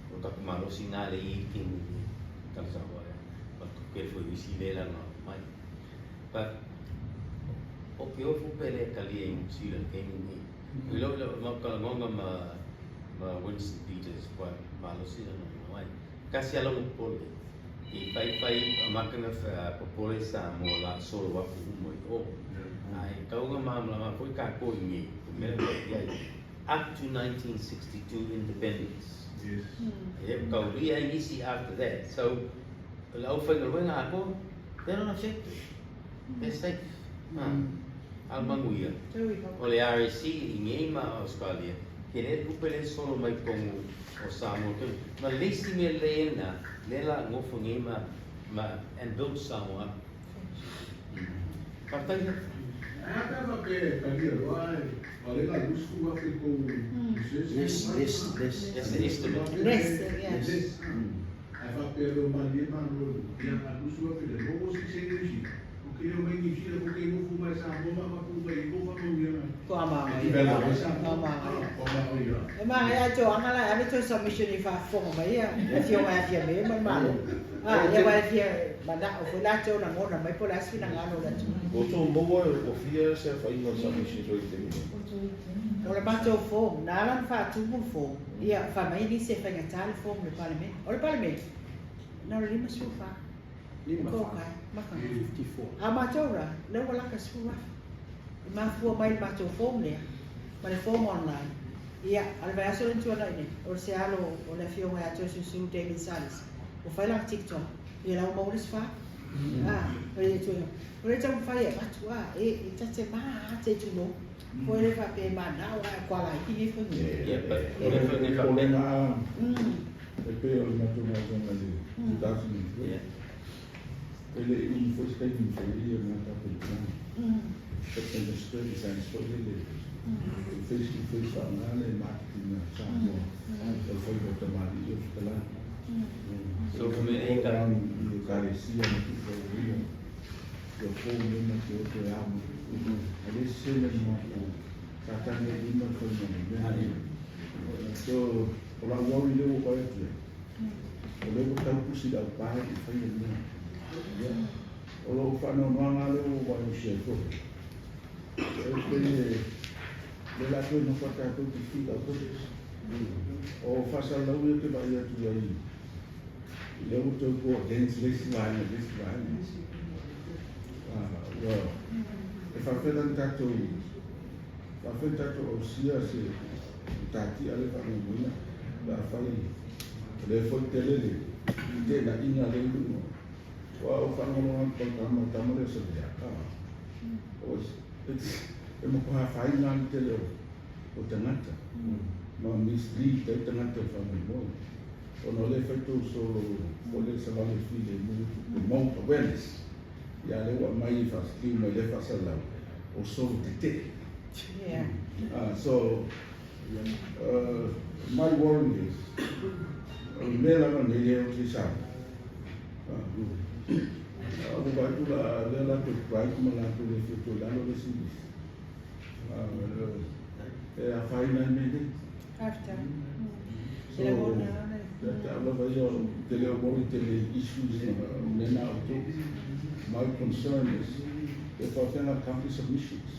O ka kumalosi ngā le i keimi nei. Ka sa hoa e. Ma ku ke fo isi le la ngā mai. But o ke ofu pele ka lia i New Zealand keimi nei. I lo lo ma ka ngonga ma Winston Peters kwa malosi na no mai. Kasi ala mo pole. I pai pai a makana popole sa mo la solo wa ku umo i o. Ai kaunga ma ma foi ka ko i ngi. Mele ko ia up to 1962 independence.
Yes.
E ka ria isi after that. So la au whainga wenga ako, they're not affected. They're safe. Al manguia. O le RSE i ngei ma Australia, ke le kupe le solo mai kongu o Samoa. Ma le isi mea le na, le la ngofo ngei ma and build Samoa. Faafetai.
A pe faapea talia loa e o le la 20,000 kou.
Less, less, less.
That's the estimate.
Less, yeah.
Less. Ae faapea lo malie malo ia a 20,000 le logo si se Niu Sila. Ou te le omai Niu Sila tou te nofo mai Samoa ma avatu uma i ai tou faamanuiaga
Toa
e
manaia.
develop ai
Toa
Samoa.
manaia.
Toa manaia.
E manaia ae toaga la e ave toe submission i faafofoga mai ia afioga ia Fiame ma le Malo. A, ia aua e fia manao foi latou lagona mai po o le a se finagalo o le atunuu.
Ua outou maua ua fia se afaina o submissions o i le taimi nei?
O le matou form, na ala ona faatumu le form, ia fai mai nisi e faigata le form i le Palemene. O le Palemene, na o le 54. 54. Maka.
54.
A matou la, lea ua laka 10,000. E mafua mai le matou form lea, ma le form online. Ia, a o le vaiaso lea na tuanai nei, o se alo o le afioga ia Toeolesulusulu Damien Silas, ua fai lana TikTok, ia la ua maua le isi fa. A, o le tulaga, o lea e taumafai e avatu, a, e, e ta te ma a te tulou. Foi le faapea e manao a e kualaiki nei fanua.
Yeah, but
O le popolega lava e pei o le matou galuega i le 2003, e le i umi foi se taimi na fai ai ia lena tapenapenaga. But in the circumstance foi lele, e face to face faaaoga le marketing a Samoa o le faiva o tamalii o fetalai.
So, o mea e
All around i Ekalesia ma tuufailelina ia fou mea ma te o toe ao mai. A le sese le matou sa tagi ai lima le faiga o le mea lea. So, o lau worry lea ua ou vaai atu ai, o lea ua tau tusi le aupae i fai le mea. Ia, o lou faanoanoaga lava lea ua ou vaai ai foi. E pei e lea la toe nofo a tatou te feed our purpose. O faasalalau ia ou te vaai atu ai lea ua toe go against le isi vaega i le isi vaega. Ua e faapefea la ona tatou faapefea ona tatou ausia se matatia lea e faamoemoeina pe afai o lea foi tele le feteenaiga lea i luga. Aua ua faalogologo atu i le tama, tama lea o Saleaga. O e matua afaina lava le tele o tagata ma mislead ai tagata i le faamoemoe. Ona o lea e fai tou solo foi lea savali e filemu to promote awareness. Ia a lea ua aumai e faasiliu mai lea faasalalau o solo tetee.
Yeah.
So my worry is o le mea lava nei lea ou te sau. Ua vaai atu la lea latou pride ma latou le fia toe lalo le isi e afaina ai mea nei.
Faafetai.
So,
E lagona lava le.
Ia te au lava ia, ou te le o worry tele i issues ma mea na outou. My concern is pe faapefea ona accomplish submissions.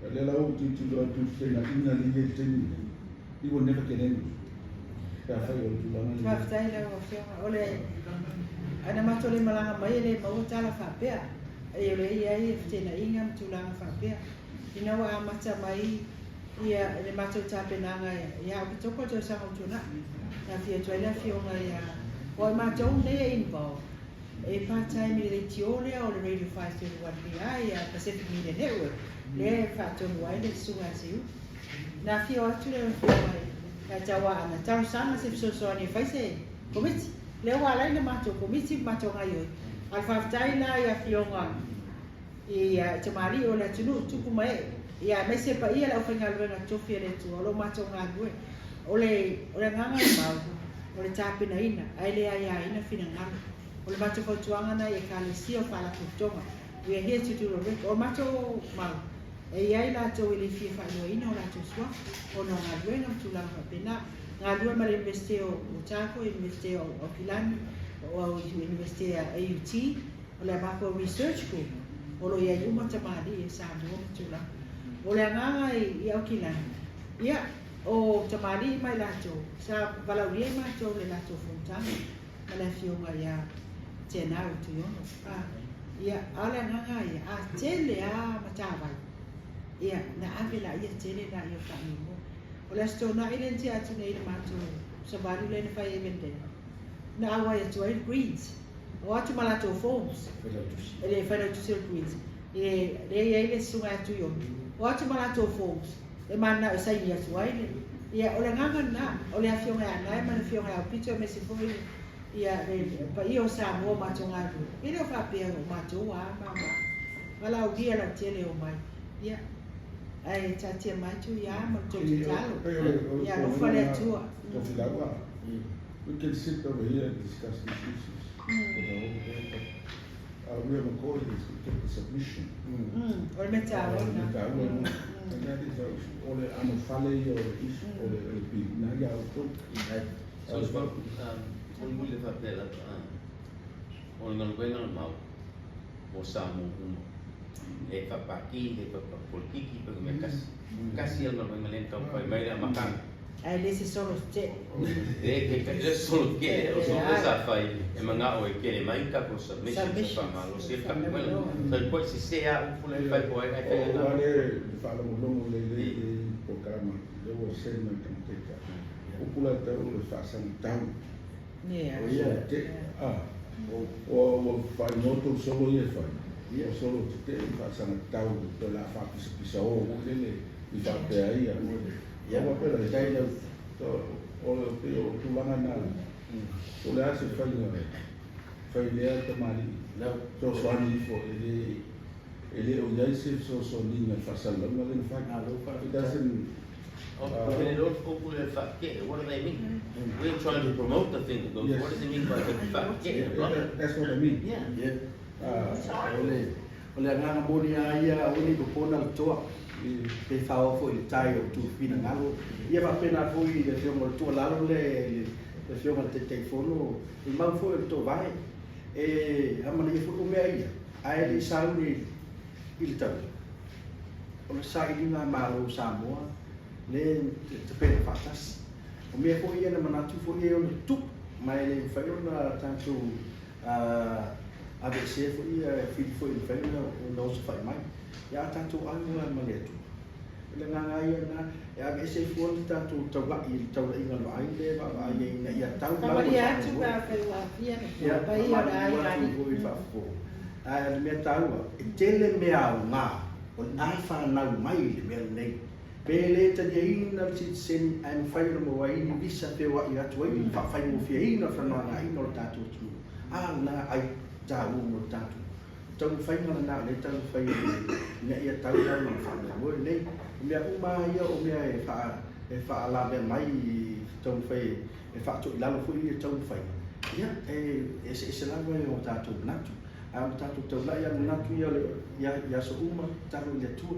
A lea la ua ou tilotilo atu i le fenaina lea e i ai i le taimi lenei, we will never get anywhere pe afai o le tulaga lea.
Faafetai lau Afioga. O le ana matou le malaga mai e le maua tala faapea. E o lea e i ai fetenaiga ma tulaga faapea. Ina ua amata mai ia le matou tapenaga ia Oketopa le tausaga ua tuanai, na afio atu ai le afioga ia aua o matou nei e involve e part time i le leitio lea o le Radio 531 BI ia Pacific Media Network lea e faatonu ai le susuga a Siumu. Na afio atu le afioga ia Tauaana talosaga se fesoasoani e fai se komiti. Lea ua ala ai le matou komiti ma matou gaoioi. A o le faafetai la i afioga i tamalii o le atunuu tupu ma ee, ia aemaise paia le aufaigaluega tofi a le Atua o lo matou galulue. O le o le agaga o le mau, o le tapenaina ae le aiaina finagalo. O le matou fautuaga na i Ekalesia o Faalapotopotoga, we are here to do the work. O le matou mau, e i ai latou e le fia faailoaina o latou suafa ona o galuega ma tulaga faapena. Galue ma le Iunivesite o Otago, Iunivesite o Aukilani, o Iunivesite a AUT, O le matou research group o lo o i ai uma tamalii e Samoa ma tulaga. O le agaga i Aukilani, ia, o tamalii mai latou, sa valaaulia ai matou i le latou fonotaga ma le afioga ia Tenau Tuiono. A, ia, a o le agaga ia, a tele lava matavai, ia, na ave laia tele laia o faamoemoe. O le Aso Toonai lea na tea atu nei i le matou savali lea na fai ai Vendela, na auai atu ai le Greens. O atu ma latou forms. E le Failautusi o le Greens. E lea e i ai le susuga ia Tuiono. O atu ma latou forms e mananao e saini atu ai le. Ia, o le agaga lena, o le afioga ia Anae ma le afioga ia Aupito aemaise foi ia le paia o Samoa o matou galulue. E le o faapea o matou a ma ma valaaulia lautele e omai. Ia, ae taatia mai Tuia ma le tou tatalo. Ia alofa le Atua.
We can sit over here and discuss these issues for the whole day, but
William McCoy is to get the submission.
O le mea taua
O le
lena.
mea taua lena. And that is, o le anofale ia o le issue, o le pili lena ia outou.
So it's about, mulimuli le faapea lava, o le galuega le mau mo Samoa uma. E faapaki, e faapolitiki, pe mea kasi. Kasi le galuega lea na taumafai mai le amataga.
Ae le se solo tetee.
E ke le solo kele, o solo sa fai e manao e kele mai tatou submissions e faamalosi ai le tatou mea. So e koe sese lava upu lea e fai po ai ai fai
O le faalogologo lelei i polokalama lea ua send mai tagata i tatou. Upu la tau o le faasagatau. O ia te a o ua faaigoa tou solo ia e fai. O solo tetee ma faasagatau pe o le a faapisapisa o foi lele i faapea ai ia. Ia ua pela i o le pei o tulaga na o le a se faiga fai lea tamalii fesoasoani ifo e le e le o i ai se fesoasoaniga i le faasalalauga lea na fai. It doesn't
What do they mean? We're trying to promote the thing to go.
Yes.
What does it mean by the faakee?
That's what I mean.
Yeah.
Yeah. O le agaga moni lava ia, aua ne i popona le toa, pe faaoa foi i le tai o outou finagalo. Ia faapena foi i le Afioga o le tuualalo lea i le Afioga i le Taitaifono, le mau foi o le toovae, e amanaia foi o mea ia, ae le i sauni i le taula. O le sailiga a Malo o Samoa lea e tapena faatasi. O mea foi ia na manatu foi e ono tupu, ma e le mafai ona tatou aveesea foi ia fili foi e mafai ona osofai mai. Ia a tatou alo la ma le Atua. O le agaga lava ia lena, e aveese ai fua le tatou taulai i le taulaiga o le vaai lea e vaavaai ai ina ia tau lau o le
Faamalie atu pe
faamoemoe.
afai ua aafia le
Ia,
paia o le
faamalulu
aiga
atu
alii.
foi i le faafofoga. Ae o le mea taua, e tele mea aoga o le a fanau mai i le mea lenei. Pe le taliaina le sitiseni ae mafai ona maua ai ni visa feoai atu ai i le faafaigofieina o le femalagaaiga o le tatou atunuu. A lena ai taua mo le tatou taumafaiga lena o lea e taumafai ina ia tau lau i le faamoemoe lenei. O mea uma lava ia o mea e faa e faalavea mai i taumafai e faatoilalo foi ia taumafaiga, ia e eseese lava o tatou manatu. A o le tatou taulai lava manatu ia i aso uma, tatalo i le Atua,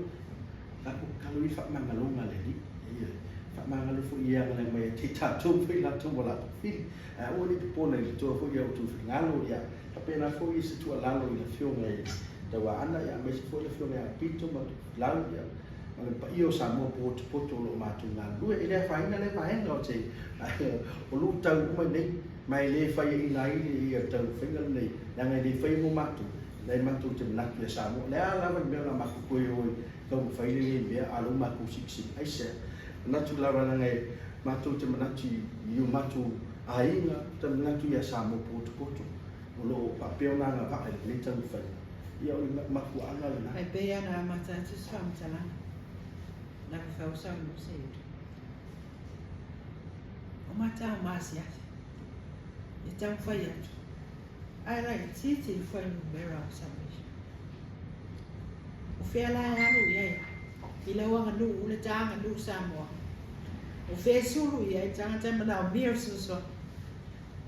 Tatou tatalo ia faamagaloga le Alii. Ioe. Faamagalo foi i e agalai mai ia te tatou foi latou ma latou fili. Ae aua ne i popole i le toa foi ia outou finagalo. Ia faapena foi se tuualalo i le Afioga i Tauaana ia aemaise foi le Afioga ia Pito ma Tupufilau ia ma le paia o Samoa potopoto o lo o matou galulue. E le afaina lea vaega o te o luitau uma nei ma e le faiaina ai ia taumafaiga lenei leaga e le faia mo matou. O lea matou te manatu ia Samoa, o le a lava le mea o le a matou toe o ai taumafai lenei mea a lou matou silisili. Aisea? Manatu lava leaga e matou te manatu i o matou aiga, te manatu ia Samoa potopoto o lo o faapea ona agavaa i lenei taumafaiga. Ia o le mafuaaga lena.
Ae pei lava ona amata atu se faamatalaga, na fafau saunoa Seiuli. O matau ma asiasi, e taumafai atu. Ae laitiiti le fuainumera o submission. O fea la e alu i ai i lau aganuu, le ta aganuu Samoa? O fea e sulu i ai tagata e manaomia le fesoasoani?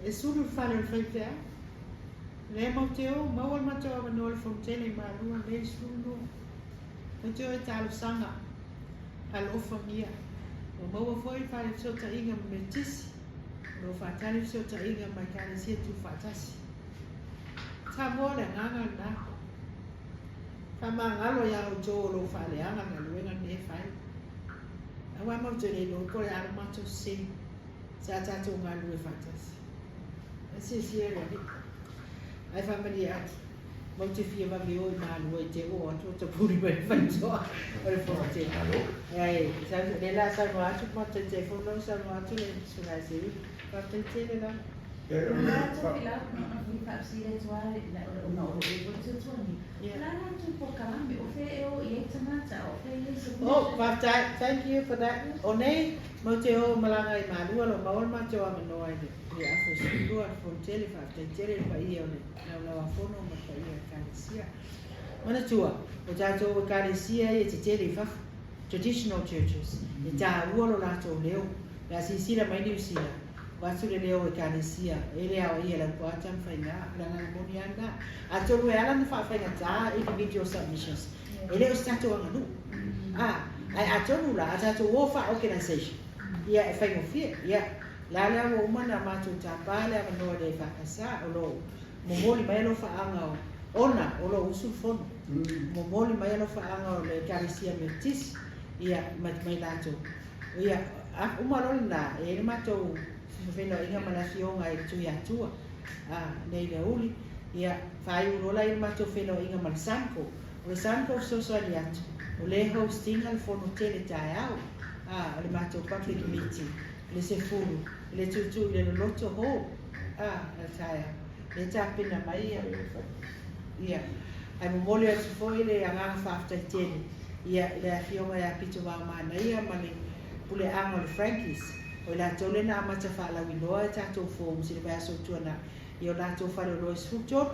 E sulu i le fale o le faifeau. Lea matou te o, maua le matou avanoa i le Fonotele i Malua, lea e sulu nō. Matou te o e talosaga, alofagia. Ua maua foi le fale fesootaiga ma Metisi. O lo o faatali fesootaiga ma Ekalesia Tuufaatasi. Samoa le agaga lena. Faamagalo ia outou o lo o faaleaga le galuega lenei e fai. Aua matou te le iloa po o le a le matou sese sa tatou galulue faatasi. Ae silasila le Alii. Ae faamalie atu, matou te fia vave o i Malua i te oo atu o tapuni mai le faitoa o le Fonotoe. Ae lea la saunoa atu le matou Taitaifono, saunoa atu le Susuga ia Seuli. Faafetai tele lava. Oh, faafetai, thank you for that. O nei, matou te o malaga i Malua, lo maua le matou avanoa i le aso 12 o le Fonotele, faafetai tele i le paia o le Laulau-a-Fono ma le paia o le Ekalesia. Manatua, o tatou Ekalesia ia tetele i fafo, traditional churches, e taua lo latou leo, pe a silasila mai Niu Sila, Avatu le leo o Ekalesia, e le aoaia e Laupua Tamafaiga, o le agaga moni lava lena. Atonu e ala ona faafaigata individual submissions, e le o se tatou aganuu. A, ae atonu la, a tatou o faa-organisation, ia e faigofie. Ia, la lea ua uma ona matou tapa le avanoa i le EFKS, o lo o momoli mai alofaaga o, ona o lo o usu le fono, momoli mai alofaaga o le Ekalesia Metotisi, ia, mai, mai latou. Ia, a uma loa lena, e i ai le matou fefenoaiga ma le Afioga i le Tuiatua, a, nei i le aoauli, ia, faaiu loa la i le matou feiloaiga ma le SANCO. O le SANCO e fesoasoani atu, o lea e host ina le fono tele taeao, a, o le matou public meeting, i le 10, i le tuutuu i le Loloto Hall, a, le taeao. Lea e tapena mai ia, ia. Ae momoli atu foi le agaga faafetai tele ia, i le Afioga ia Pitovao Manaia ma le puleaga o le Frankies, o i latou lea na amata faalauiloa e tatou forms i le vaiaso ua tuanai i o latou faleoloa e 13,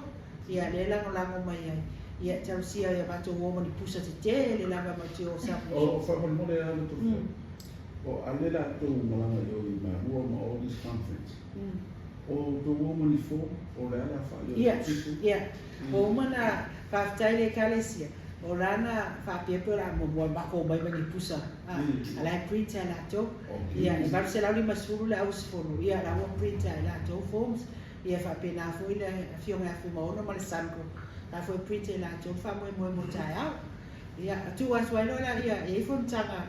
ia, lea e lagolago mai ai, ia, talosia ia matou o ma ni pusa tetele lava ma te o submission.
O faamolemole lava le tofa. O ale latou malaga i o i Malua ma all this conference. O outou o ma ni form o le ala faaleo
Ia, ia. Ua uma ona faafetai le Ekalesia, o la na faapea pe o le a muamua matou omai ma ni pusa a la e print e latou. Ia, e 850 le auusufono, ia la ua print e latou forms. Ia faapena foi le Afioga ia Fuimaono ma le SANCO, la foi e print e latou le faamoemoe mo taeao. Ia, tuu atu ai loa la, ia, e i ai fonotaga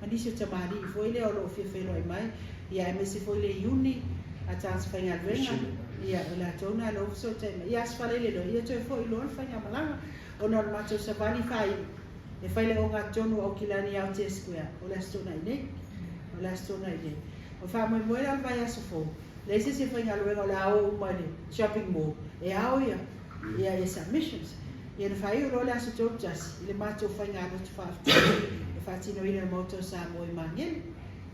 ma nisi o tamalii foi lea o lo o fia feiloai mai, ia aemaise foi le Iuni a tagata faigaluega, ia o latou na lea ua fesootai mai. Ia Aso Faraile loa, ia toe foi loa le faigamalaga ona o le matou savali faaiu e fai le ogatotonu o Aukilani i Aotea Square o le Aso Toonai nei. O le Aso Toonai nei. O le faamoemoe la o le vaiaso fou, leai se isi e faigaluega o le a o uma i le shopping mall e ao ia ia ia submissions. Ia na faaiu loa le aso 31 i le matou faigalotu faafetai e faatinoina e le Maota o Samoa i Magele.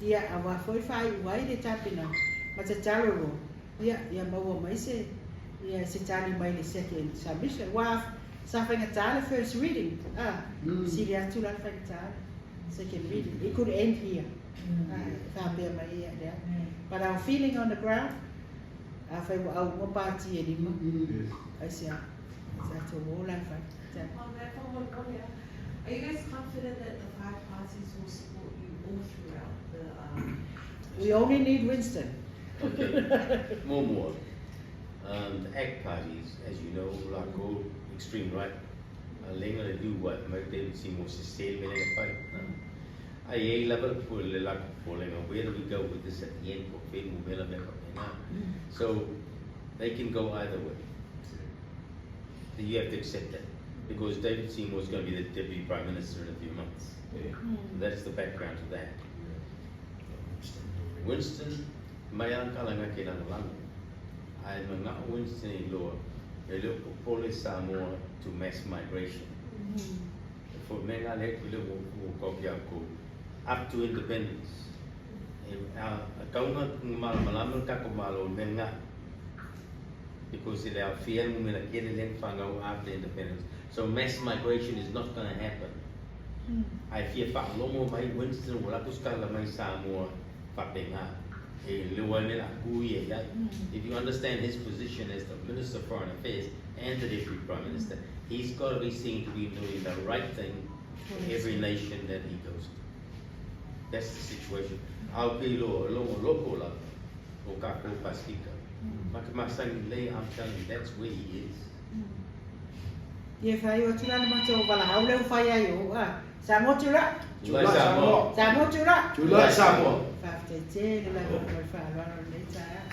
Ia aua foi faaiu ai le tapenaga ma tatalo loa ia ia maua mai se ia se tali mai le second submission. Aua sa faigata le first reading, a sili atu la le faigata le second reading. It could end here. Ah, faapea mai ia lea. But our feeling on the ground, afai ua auga pati e lima, aisea, tatou o la e fai.
Are you guys confident that the five parties will support you all throughout the?
We only need Winston.
Okay. More. The ACT parties, as you know, Lako, extreme right, lenga le liu ai mai David Seymour se se le mele fai. Ai e lava le pu le lako po lenga, where do we go with this at the end? Po fe mu mela mea pa pena. So they can go either way. You have to accept that because David Seymour is going to be the Deputy Prime Minister in a few months.
Yeah.
So that's the background to that. Winston, mai ang kalanga ke langolango. Ai mangao Winston i loa, e leo popole Samoa to mass migration. For me nga le ku le wo ko kia ko up to independence. E a kaunga malamalama ka ko malo me nga. Because ile a fiel mu mela kele len whangau after independence. So mass migration is not going to happen. Ai fia whakalongo mai Winston o lako skala mai Samoa whapenga. E lewa me la kui e iai. If you understand his position as the Minister of Foreign Affairs and the Deputy Prime Minister, he's got to be seen to be doing the right thing for every nation that he goes to. That's the situation. Au ke loa, longo loko la, o kako Pasifika. Maka masangi lei, I'm telling you, that's where he is.
Ia faaiu atu la le matou valaau lea ua fai ai o a Samoa Tula!
Tulai Samoa!
Samoa Tula!
Tulai Samoa!
Faafetai tele lava mo le faaaloalo i lenei taeao.